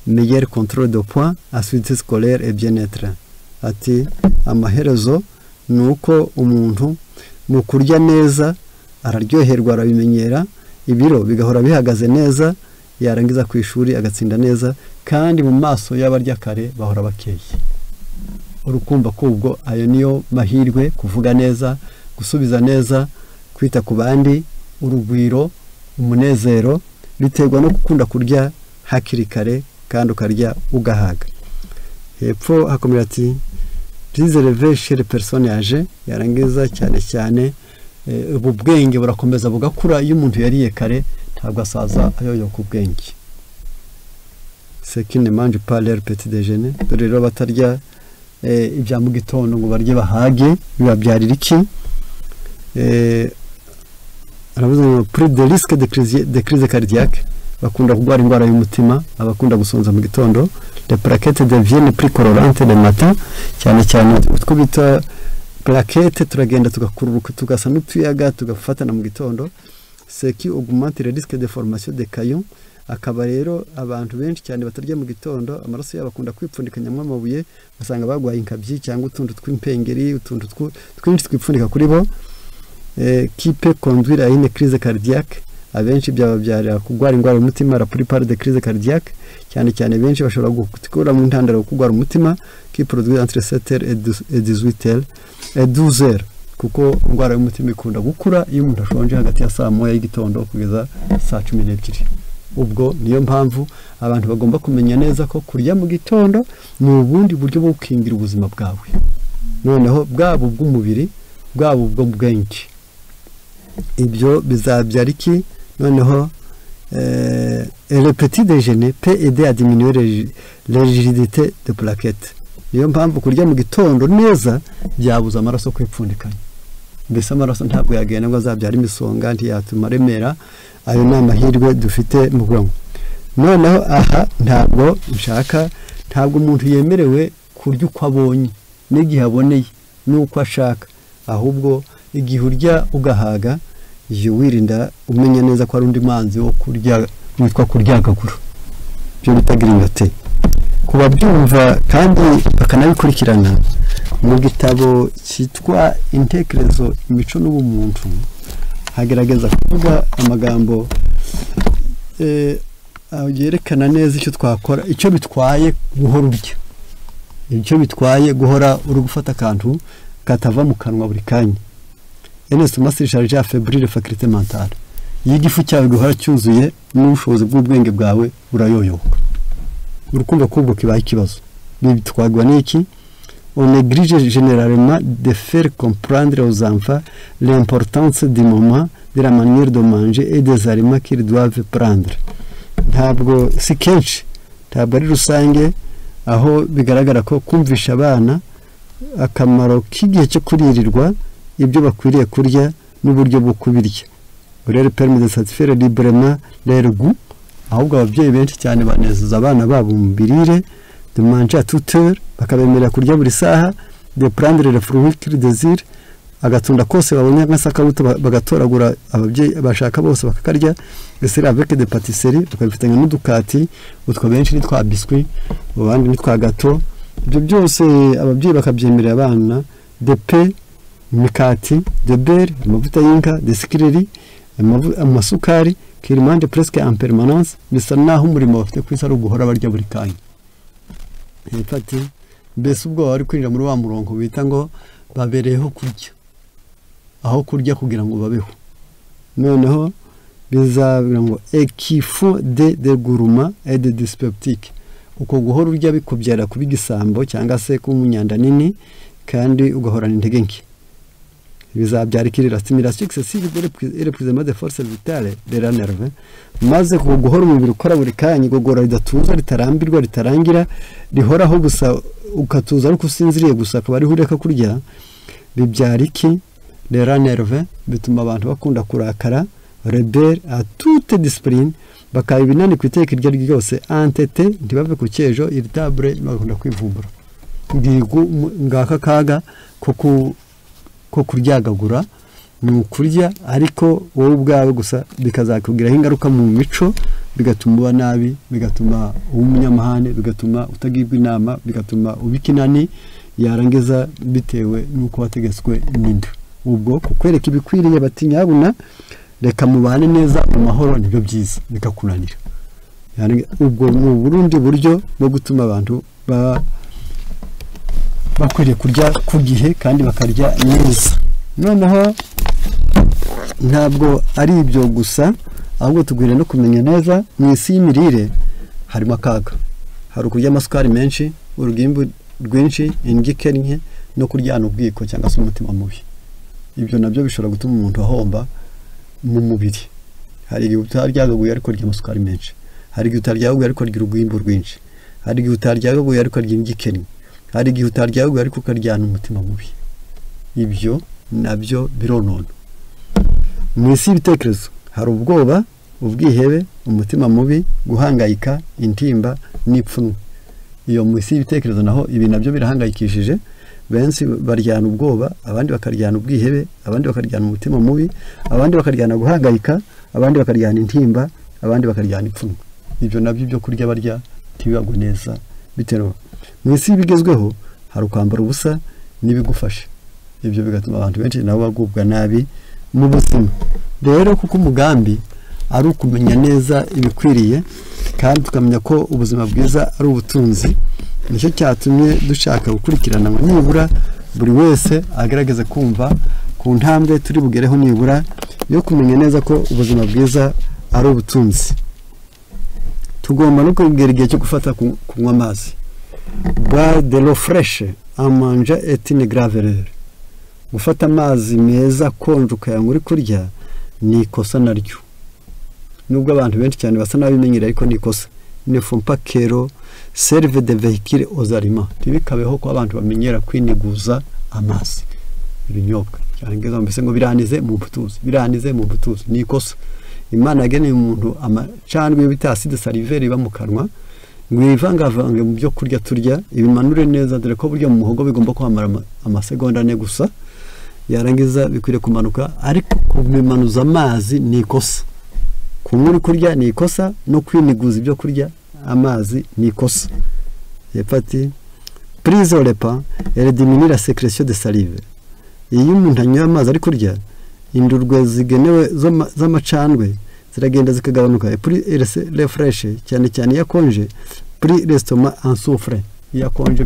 meilleur contrôle de poids, assiduité scolaire et bien-être. Ati amaherezo ni uko umuntu mu kurya neza araryoherwa, arabimenyera, ibiro bigahora bihagaze neza, yarangiza ku ishuri agatsinda neza, kandi mu maso y'abarya kare bahora bakeye. Urukumva ko ubwo ayo niyo mahirwe: kuvuga neza, gusubiza neza, kwita ku bandi, urugwiro, umunezero, biterwa no gukunda kurya hakiri kare kandi ukarya ugahaga. Hepfo hakomera ati plus élevé chez les personnes âgées. Yarangiza cyane cyane ubu bwenge burakomeza bugakura iyo umuntu yariye kare, ntabwo asaza ayoyoka ubwenge. Ceux qui ne mangent pas leur petit déjeuner, dore rero batarya ibya mu gitondo ngo barye bahage, bibabyarira iki? Aravuze ngo plus de risque de crise cardiaque, bakunda kurwara indwara y'umutima abakunda gusonza mu gitondo. Les plaquettes deviennent plus colorantes le matin, cyane cyane utwo bita plaquettes turagenda tugakururuka tugasa n'utuyaga tugafatana mu gitondo, ce qui augmente le risque de formation de caillots. Akaba rero abantu benshi cyane batarya mu gitondo amaraso yabo akunda kwipfundikanyamo amabuye, basanga bagwaye inkabyi cyangwa utuntu tw'impengeri, utuntu twinshi twipfundika kuri bo, qui peut conduire à une crise cardiaque. Abenshi byababyarira kurwara indwara y'umutima, la plupart des crises cardiaques, cyane cyane benshi bashobora gukura mu ntandaro kurwara umutima, qui produit entre 7h et 18h et 12h, kuko indwara y'umutima ikunda gukura iyo umuntu ashonje hagati ya saa 1 y'igitondo kugeza saa 12. Ubwo niyo mpamvu abantu bagomba kumenya neza ko kurya mu gitondo ni ubundi buryo bwo gukingira ubuzima bwawe, noneho bwabo bw'umubiri, bwabo bwo bwenge. Ibyo bizabyara iki? Noneho le petit déjeuner peut aider à diminuer la rigidité de plaquettes. Niyo mpamvu kurya mu gitondo neza byabuza amaraso kwipfundikanya. Mbese amaraso ntabwo yagenda ngo azabyara imisonga, ntiyatuma aremera. Ayo ni amahirwe dufite mu bwonko. Noneho aha ntabwo nshaka, ntabwo umuntu yemerewe kurya uko abonye n'igihe aboneye n'uko ashaka, ahubwo igihe urya ugahaga jya wirinda, umenya neza ko ari undi manzi wo kurya witwa kuryagagura, byo bita grignoter. Ku babyumva kandi bakanabikurikirana, mu gitabo cyitwa Intekerezo, Imico n'Ubumuntu hagerageza kuvuga amagambo yerekana neza icyo twakora, icyo bitwaye guhora urya, icyo bitwaye guhora uri gufata akantu katava mu kanwa buri kanya. Un estomac surchargé affaiblit les facultés mentales. Iyo igifu cyawe gihora cyuzuye, n'ubushobozi bw'ubwenge bwawe burayoyoka. Urukumva ko ubwo kibaye ikibazo. Bitwagwa n'iki? On néglige généralement de faire comprendre aux enfants l'importance du moment, de la manière de manger et des aliments qu'ils doivent prendre. Ntabwo si kenshi, ntabwo ari rusange aho bigaragara ko kumvisha abana akamaro k'igihe cyo kuririrwa, ibyo bakwiriye kurya n'uburyo bwo kubirya. Leur permet de satisfaire librement leur goût. Ahubwo ababyeyi benshi cyane banezeza abana babo mu mirire, de manger à toute heure, bakabemerera kurya buri saha, de prendre le fruit qu'ils désirent, agatunda kose babonye nk'asakabuto bagatoragura, ababyeyi bashaka bose bakakarya, ese avec des pâtisseries, bakabifatanya n'udukati, utwo benshi ni twa biscuit, abandi ni twa gâteau. Ibyo byose ababyeyi bakabyemerera abana, de pain, imikati, de beurre, amavuta y'inka, de sucreries, amasukari, qu'ils mangent presque en permanence. Bisa naho umurimo bafite ku isi ari uguhora barya buri kanya. Hepfo ati mbese ubwo bari kwinjira muri wa murongo bita ngo babereyeho kurya, aho kurya kugira ngo babeho. Noneho bizabira ngo et qui font des gourmands et des dyspeptiques. Uko guhora urya bikubyara kuba igisambo cyangwa se kuba umunyanda nini, kandi ugahorana intege nke. Bizabyara ikirira stimulation excessive de l'épuisement des forces vitales de la nerve. Maze ku guhora umubiri ukora buri kanya, igogora ridatuza, ritarambirwa, ritarangira, rihoraho gusa, ukatuza ariko usinziriye gusa, akaba ariho ureka kurya, bibyara iki? Les nerve, bituma abantu bakunda kurakara, rebelle à toute discipline, bakaba ibinani ku iteka iryo ari ryo ryose, entêté, ntibave ku cyejo, irritable, bagakunda kwivumbura. Ngaka kaga ko kuryagagura. Ni ukurya ariko wowe ubwawe gusa, bikazakugiraho ingaruka mu mico, bigatuma uba nabi, bigatuma uba umunyamahane, bigatuma utagirwa inama, bigatuma uba ikinani, yarangiza bitewe n'uko wategetswe n'inda. Ubwo kukwereka ibikwiriye bati nyabuna reka mubane neza mu mahoro nibyo byiza, bikakunanira. Ubwo ni uburundi buryo bwo gutuma abantu bakwiriye kurya ku gihe kandi bakarya neza. Noneho ntabwo ari ibyo gusa, ahubwo tugwiriye no kumenya neza mu isi y'imirire harimo akaga. Hari ukurya amasukari menshi, urugimbu rwinshi, indyo ikennye, no kuryana ubwiko cyangwa se umutima mubi. Ibyo nabyo bishobora gutuma umuntu ahomba mu mubiri. Hari igihe utaryagaguye ariko arya amasukari menshi, hari igihe utaryagaguye ariko arya urugimbu rwinshi, hari igihe utaryagaguye ariko arya indyo ikennye, hari igihe utaryagaguye ariko ukaryana umutima mubi. Ibyo nabyo bironona. Mu isi y'ibitekerezo hari ubwoba, ubwihebe, umutima mubi, guhangayika, intimba n'ipfunwe. Iyo mu isi y'ibitekerezo naho ibi nabyo birahangayikishije. Benshi baryana ubwoba, abandi bakaryana ubwihebe, abandi bakaryana umutima mubi, abandi bakaryana guhangayika, abandi bakaryana intimba, abandi bakaryana ipfunwe. Ibyo nabyo ibyo kurya barya ntibibagwe neza bitewe. Mu isi y'ibigezweho hari ukwambara ubusa n'ibigufasha. Ibyo bigatuma abantu benshi nabo bagubwa nabi mu buzima. Rero kuko umugambi ari ukumenya neza ibikwiriye kandi tukamenya ko ubuzima bwiza ari ubutunzi, nicyo cyatumye dushaka gukurikirana ngo nibura buri wese agerageze kumva ku ntambwe turi bugereho nibura yo kumenya neza ko ubuzima bwiza ari ubutunzi. Tugomba no kugera igihe cyo gufata kunywa amazi. Boire de l'eau fraîche en mangeant est une grave erreur. Gufata amazi meza akonje ukayanywa uri kurya ni ikosa naryo, nubwo abantu benshi cyane basa n'abimenyereye, ariko ni ikosa. ne font pas que l'eau serve de véhicule aux aliments. Ntibikabeho ko abantu bamenyera kwiniguza amazi ibinyobwa cyangwa mbese ngo biranize mu mputuzi, biranize mu mputuzi, ni ikosa. Imana yageneye umuntu amacandwe bita acide salivaire iba mu kanwa ngo ivangavange mu byo kurya turya, ibimanure neza, dore ko burya mu muhogo bigomba kwamara amasegonda 4 gusa, yarangiza bikwiriye kumanuka. Ariko kubimanuza amazi ni ikosa, kunywa uri kurya ni ikosa, no kwiniguza ibyo kurya amazi ni ikosa. Epati prise au repas elle diminue la sécrétion de salive. Iyo umuntu anyoye amazi ari kurya, indurwe zigenewe z'amacandwe ziragenda zikagabanuka. Plus elle fraîche, cyane cyane iyo akonje, plus l'estomac en souffre. Iyo akonje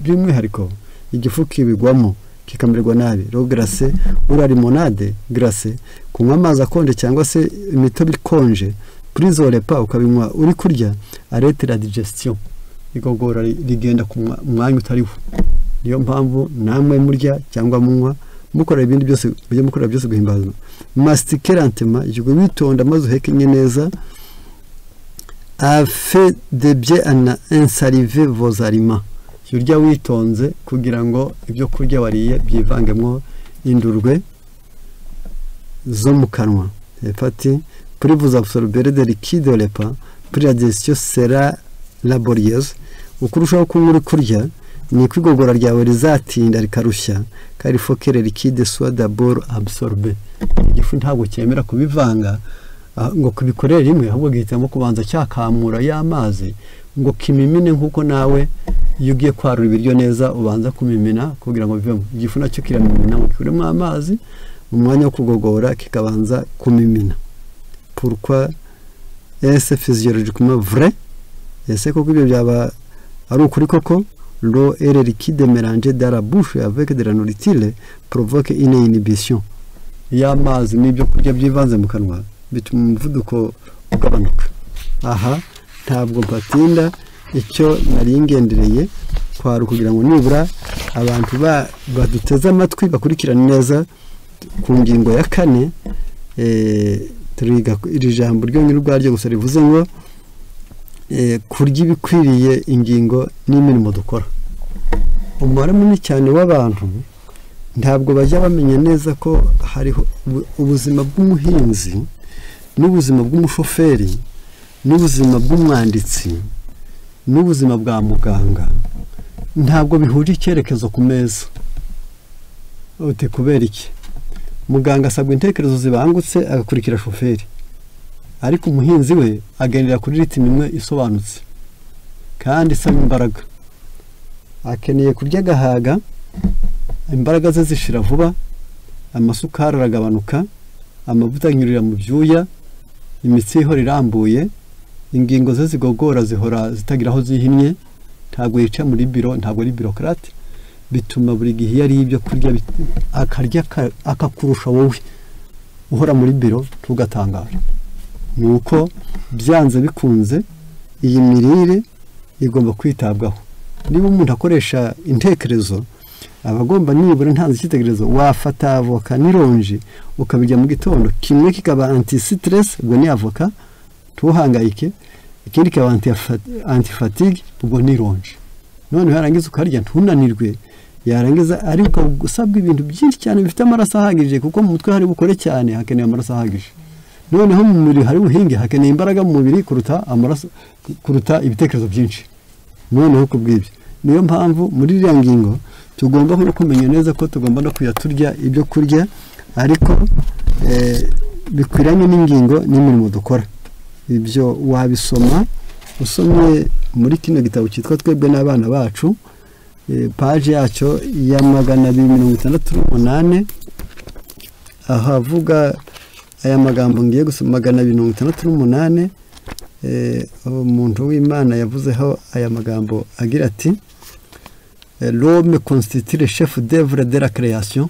by'umwihariko igifu kibigwamo kikamererwa nabi. L'eau glacée ou la limonade glacée, kunywa amazi akonje cyangwa se imitobe ikonje, prise au repas ukabinywa uri kurya, arrête la digestion, igogora rigenda ku mwanya utariho. Niyo mpamvu namwe murya cyangwa munywa mukora ibindi byose, mujye mukora byose guhimbaza. Mastiquer lentement, jya witonda maze uhekenye neza, afin de bien insaliver vos aliments. Jya urya witonze kugira ngo ibyo kurya wariye byivangemo indurwe zo mu kanwa. Epati plus vous absorberez de liquide au repas, plus la digestion sera laborieuse. Uko urushaho kunywa uri kurya, niko igogora ryawe rizatinda rikarushya, car il faut que le liquide soit d'abord absorbé. Igifu ntabwo cyemera kubivanga ngo kubikorere rimwe, ahubwo gihitamo kubanza cyakamura y'amazi ngo kimimine, nkuko nawe iyo ugiye kwarura ibiryo neza ubanza kumimina kugira ngo bivemo. Igifu nacyo kiramimina ngo gikuremo amazi, mu mwanya wo kugogora kikabanza kumimina. Pourquoi est-ce physiologiquement vrai? Ese koko ibyo byaba ari ukuri koko? L'eau et le liquide mélangé dans la bouche avec de la nourriture provoque une inhibition. Iyo amazi n'ibyo kurya byivanze mu kanwa bituma umuvuduko ugabanuka. Aha ntabwo mpatinda, icyo nari ngendereye kwari kugira ngo nibura abantu baduteze amatwi bakurikirane neza ku ngingo ya 4. Turiga iri jambo ryonyine ubwaryo gusa rivuze ngo kurya ibikwiriye ingingo n'imirimo dukora. Umubare munini cyane w'abantu ntabwo bajya bamenya neza ko hariho ubuzima bw'umuhinzi n'ubuzima bw'umushoferi n'ubuzima bw'umwanditsi n'ubuzima bwa muganga ntabwo bihuje icyerekezo ku meza. Uti kubera iki? Muganga asabwa intekerezo zibangutse agakurikira shoferi, ariko umuhinzi we agendera kuri ritime imwe isobanutse kandi isaba imbaraga. Akeneye kurya agahaga, imbaraga ze zishira vuba, amasukari aragabanuka, amavuta anyurira mu byuya, imitsi ihora irambuye, ingingo ze zigogora zihora zitagira aho zihinnye, ntabwo yica muri biro, ntabwo ari bureaucrate. Bituma buri gihe iyo ariye ibyo kurya akarya akakurusha wowe uhora muri biro, tugatangara. Nuko byanze bikunze iyi mirire igomba kwitabwaho. Niba umuntu akoresha intekerezo, aba agomba nibura ntanze icyitegererezo, wafata avoka n'ironji ukabirya mu gitondo, kimwe kikaba anti stress, ubwo ni avoka ntuhangayike, ikindi kikaba anti fatigue, ubwo ni ironji. Noneho yarangiza ukarya ntunanirwe, yarangiza ariko usabwa ibintu byinshi cyane bifite amaraso ahagije, kuko mu mutwe hari bukore cyane hakeneye amaraso ahagije. Noneho mu mubiri hari buhinge hakeneye imbaraga mu mubiri kuruta amaraso, kuruta ibitekerezo byinshi. Noneho kubw'ibyo niyo mpamvu muri iriya ngingo tugomba no kumenya neza ko tugomba no kujya turya ibyo kurya ariko bikwiranye n'ingingo n'imirimo dukora. Ibyo wabisoma usomye muri kino gitabo cyitwa Twebwe n'abana bacu, paje yacyo ya 268, ahavuga aya magambo ngiye gusoma. 268, umuntu w'Imana yavuzeho aya magambo agira ati: l'homme constitue le chef d'œuvre de la création.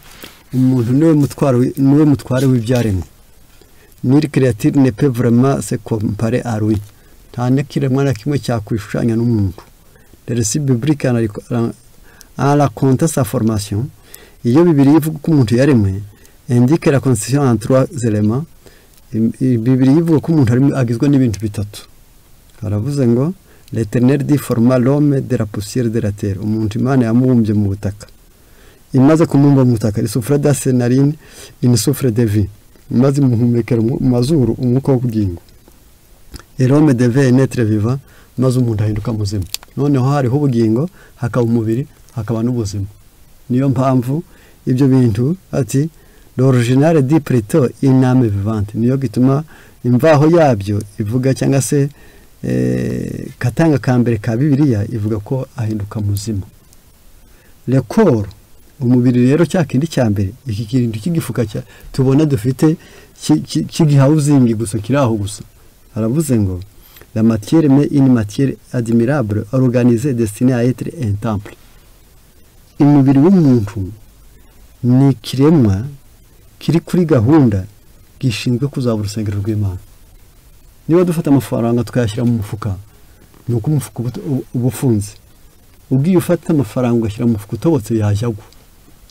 Umuntu niwe mutware w'ibyaremwe. Nulle créature ne peut vraiment se comparer à lui. Nta n'ikiremwa na kimwe cyakwishushanya n'umuntu. Le récit biblique en racontant sa formation, iyo Bibiliya ivuga ko umuntu yaremwe, indique la constitution en 3 éléments. Bibiliya ivuga ko umuntu agizwe n'ibintu bitatu. Haravuze ngo l'Éternel dit forma l'homme de la poussière de la terre. Umuntu Imana yamubumbye mu butaka, imaze kumumba mu butaka, il souffla dans ses narines une souffle de vie, maze imuhumekera mu mazuru umwuka w'ubugingo. Et l'homme devait naître vivant, maze umuntu ahinduka muzima. Noneho hariho ubugingo, hakaba umubiri, hakaba n'ubuzima. Niyo mpamvu ibyo bintu ati l'original dit plutôt une âme vivante. Niyo gituma imvaho yabyo ivuga, cyangwa se katanga ka mbere ka Bibiliya ivuga ko ahinduka muzima. Le corps, umubiri rero, cya kindi cya mbere, iki kintu cy'igifuka cya tubona dufite cy'igihawuzingi gusa, kiri aho gusa. Aravuze ngo la matière, mais une matière admirable, organisée, destinée à être un temple. Umubiri w'umuntu ni ikiremwa kiri kuri gahunda, gishinzwe kuzaba urusengero rw'Imana. Niba dufata amafaranga tukayashyira mu mufuka, ni uko umufuka uba ufunze. Ugiye ufata amafaranga ugashyira mu mufuka utobotse, yajya agwa.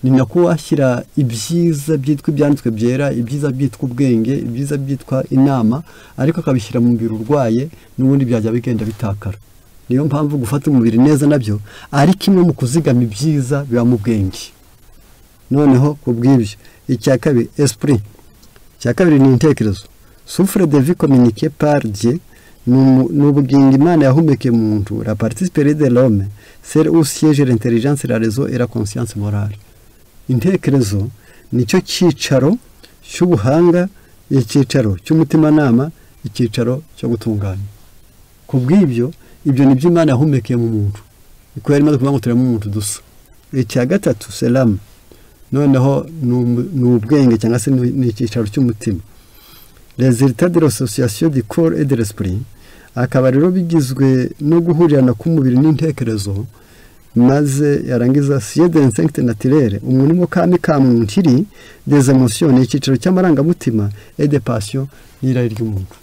Ni nako washyira ibyiza byitwa ibyanditswe byera, ibyiza byitwa ubwenge, ibyiza byitwa inama, ariko akabishyira mu mubiri urwaye, n'ubundi byajya bigenda bitakara. Niyo mpamvu gufata umubiri neza nabyo ari kimwe mu kuzigama ibyiza biba mu bwenge. Noneho ku bw'ibyo, icya kabiri, esprit, icya kabiri ni intekerezo, souffle de vie communiqué par Dieu, ni ubugingo Imana yahumekeye mu muntu, la partie supérieure de l'homme, celle où siège l'intelligence, la raison et la conscience morale. Intekerezo nicyo cyicaro cy'ubuhanga, icyicaro cy'umutimanama, icyicaro cyo gutunganya. Ku bw'ibyo, ibyo ni byo Imana yahumekeye mu muntu, kuko yari imaze kuvuga ngo tureme umuntu dusa. Icya gatatu, c'est l'âme. Noneho ni ubwenge, cyangwa se ni icyicaro cy'umutima, résultat de l'association du corps et de l'esprit. Akaba rero bigizwe no guhurirana k'umubiri n'intekerezo. Maze yarangiza, siège d'instinct naturel, umurimo kami ka muntu iri, des émotions, ni icyicaro cy'amarangamutima, et des passions, n'irari ry'umuntu.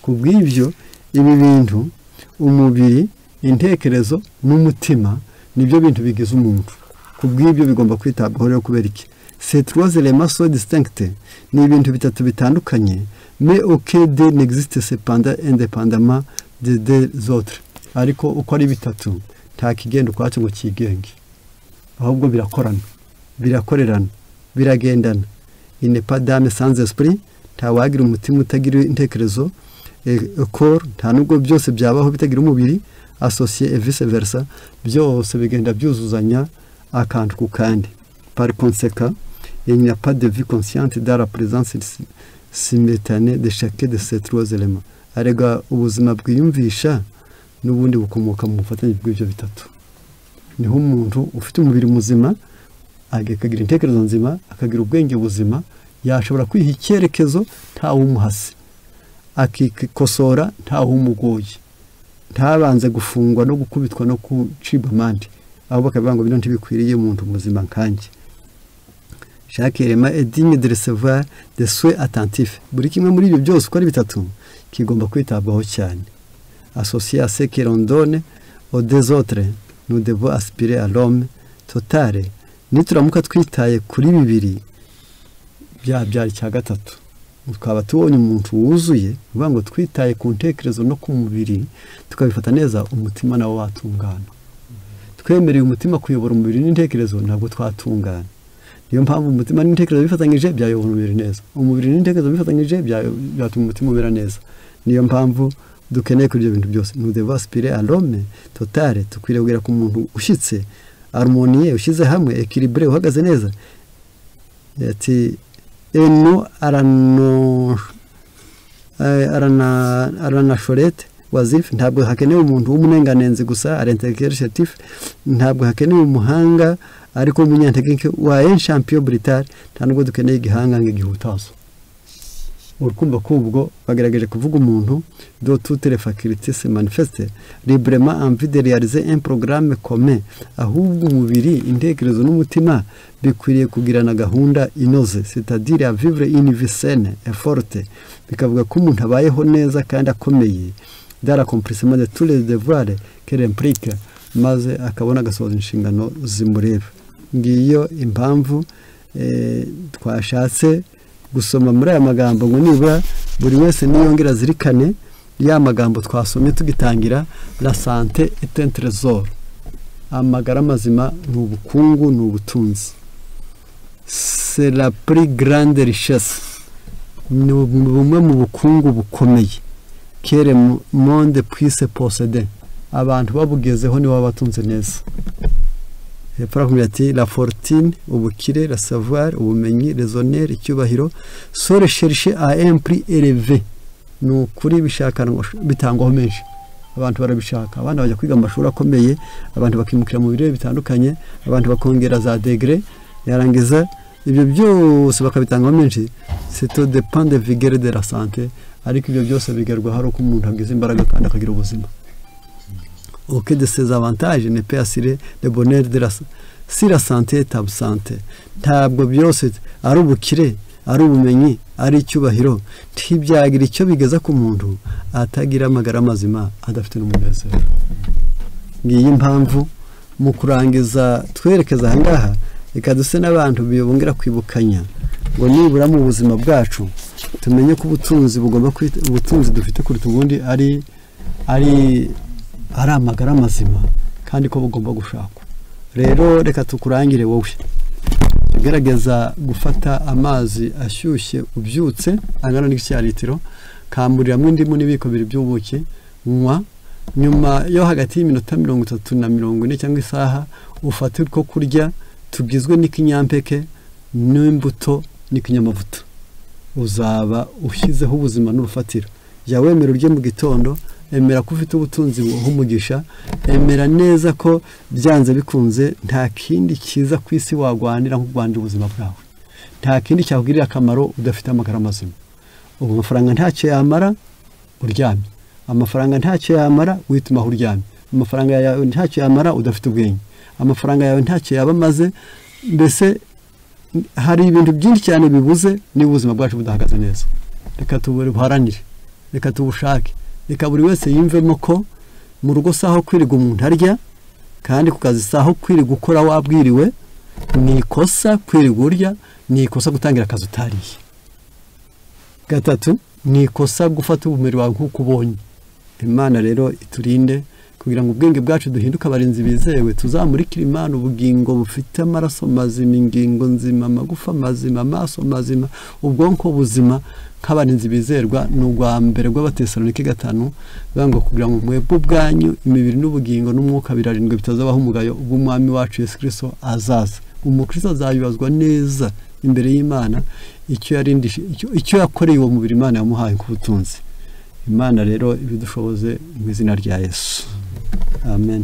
Ku bw'ibyo, ibi bintu, umubiri, intekerezo n'umutima, nibyo bintu bigize umuntu. Ku bw'ibyo bigomba kwitabwaho rero. Kubera iki? Ces trois éléments sont distincts, ni ibintu bitatu bitandukanye, mais aucun d'eux n'existe cependant indépendamment des deux autres. Ariko uko ari bitatu, nta kigenda ukwacyo ngo cyigenge, ahubwo birakorana, birakorerana, biragendana. Il n'est pas d'âme sans esprit, ntawagira umutima utagira intekerezo, corps, nta nubwo byose byabaho bitagira umubiri associé, et vice versa. Byose bigenda byuzuzanya akantu ku kandi. Par conséquent, il n'y a pas de vie consciente dans la présence simultanée de chacun de ces trois éléments. Arega ubuzima bwiyumvisha n'ubundi bukomoka mu bufatanye bw'ibyo bitatu. Niho umuntu ufite umubiri muzima, akagira intekerezo nzima, akagira ubwenge buzima, yashobora kwiha icyerekezo ntawumuhase, akikosora ntawumugoye, ntabanze gufungwa no gukubitwa no gucibwa amande, ahubwo bakavuga ngo bino ntibikwiriye umuntu muzima nkanjye. Chaque élément est digne de recevoir des soins attentifs. Buri kimwe muri ibyo byose uko ari bitatu kigomba kwitabwaho cyane. Associé à ce que l'on donne aux deux autres, nous devons aspirer à l'homme total. Nituramuka twitaye kuri bibiri byabyara icya gatatu, twaba tubonye umuntu wuzuye. Uvuga ngo twitaye ku ntekerezo no ku mubiri, tukabifata neza, umutima nawo watungana. Twemereye umutima kuyobora umubiri n'intekerezo, ntabwo twatungana. Niyo mpamvu umutima n'intekerezo bifatanyije byayobora umubiri neza, umubiri n'intekerezo bifatanyije byatuma umutima umera neza. Niyo mpamvu dukeneye kuri ibyo bintu byose. Nous devons aspirer à l'homme total, tukwiriye kugera ku muntu ushyitse, harmonieux, ushyize hamwe, équilibré, uhagaze neza. Ati eno arano aranachorete oisif, ntabwo hakenewe umuntu w'umunenganenzi gusa, ari chétif, ntabwo hakenewe umuhanga ariko w'umunyantege wa un champion brutal, nta nubwo dukeneye igihangange gihutazo. Urukumva ko ubwo bagerageje kuvuga umuntu dont toutes les facultés se manifestent librement en vue de réaliser un programme commun. Ahubwo umubiri, intekerezo n'umutima bikwiriye kugirana gahunda inoze, c'est-à-dire à vivre une vie saine et forte, bikavuga ko umuntu abayeho neza kandi akomeye, dans l'accomplissement de tous les devoirs qu'elle implique, maze akabona agasohoza inshingano zimureba. Ngiyo impamvu twashatse gusoma muri aya magambo, ngo nibura buri wese niyongera azirikane. Ya magambo twasomye tugitangira, la santé est un trésor, amagara mazima ni ubukungu, ni ubutunzi, c'est la plus grande richesse, ni bumwe mu bukungu bukomeye que le monde puisse posséder, abantu babugezeho nibo batunze neza. Hepfo arakomeza ati la fortune, ubukire, la savoir, ubumenyi, les honneurs, icyubahiro, sont recherchés à un prix élevé, ni ukuri bishakanwa bitangwaho menshi, abantu barabishaka, abana bajya kwiga amashuri akomeye, abantu bakimukira mu birere bitandukanye, abantu bakongera za degré, yarangiza ibyo byose bakabitangaho menshi, c'est au dépend de vigueur de la santé, ariko ibyo byose bigerwaho ari uko umuntu agize imbaraga kandi akagira ubuzima. Aucun de ces avantages ne peut assurer le bonheur de la si la santé est absente. Ntabwo byose ari ubukire, ari ubumenyi, ari icyubahiro, ntibyagira icyo bigeza ku muntu atagira amagara mazima, adafite n'umunezero. Ngiyi impamvu mu kurangiza twerekeza aha ngaha, reka duse n'abantu bongera kwibukanya ngo nibura mu buzima bwacu tumenye ko ubutunzi bugomba ubutunzi dufite kuruta ubundi ari ari ari amagara mazima, kandi ko bugomba gushakwa. Rero reka tukurangire wowe ugerageza gufata amazi ashyushye ubyutse angana n'igice cya litiro, kamuriramo indimu n'ibiyiko bibiri by'ubuki, nywa. Nyuma yo hagati y'iminota 30 na 40 cyangwa isaha, ufate utwo kurya tugizwe n'ikinyampeke n'imbuto n'ikinyamavuta, uzaba ushyizeho ubuzima n'urufatiro. Jya wemera urye mu gitondo, emera ko ufite ubutunzi buha, emera neza ko byanze bikunze nta kindi cyiza ku isi wagwanira nko kurwanira ubuzima bwawe, nta kindi cyakugirira akamaro udafite amagara mazima. Ubu amafaranga ntacyo yamara uryamye, amafaranga ntacyo yamara witumaho uryamye, amafaranga yawe ntacyo yamara udafite ubwenge, amafaranga yawe ntacyo yaba amaze. Mbese hari ibintu byinshi cyane bibuze niba ubuzima bwacu budahagaze neza. Reka tubuharanire, reka tubushake, reka buri wese yumvemo ko mu rugo saho kwirirwa umuntu arya, kandi ku kazi saho kwirirwa ukora wabwiriwe. Ni ikosa kwirirwa urya, ni ikosa gutangira akazi utariye. Gatatu, ni ikosa gufata umubiri wawe nk'uko ubonye. Imana rero iturinde kugira ngo ubwenge bwacu duhinduke abarinzi bizewe, tuzamurikire Imana ubugingo bufite amaraso mazima, ingingo nzima, amagufa mazima, amaso mazima, ubwonko buzima, nk'abarinzi bizerwa. Ni urwa mbere rw'Abatesalonike 5 ngo kugira ngo mwebwe ubwanyu imibiri n'ubugingo n'umwuka birarindwe bitazabaho umugayo ubwo Umwami wacu Yesu Kristo azaza. Umukristo azabibazwa neza imbere y'Imana icyo yarindije, icyo yakoreye uwo mubiri Imana yamuhaye ku butunzi. Imana rero ibidushoboze mu izina rya Yesu, amen.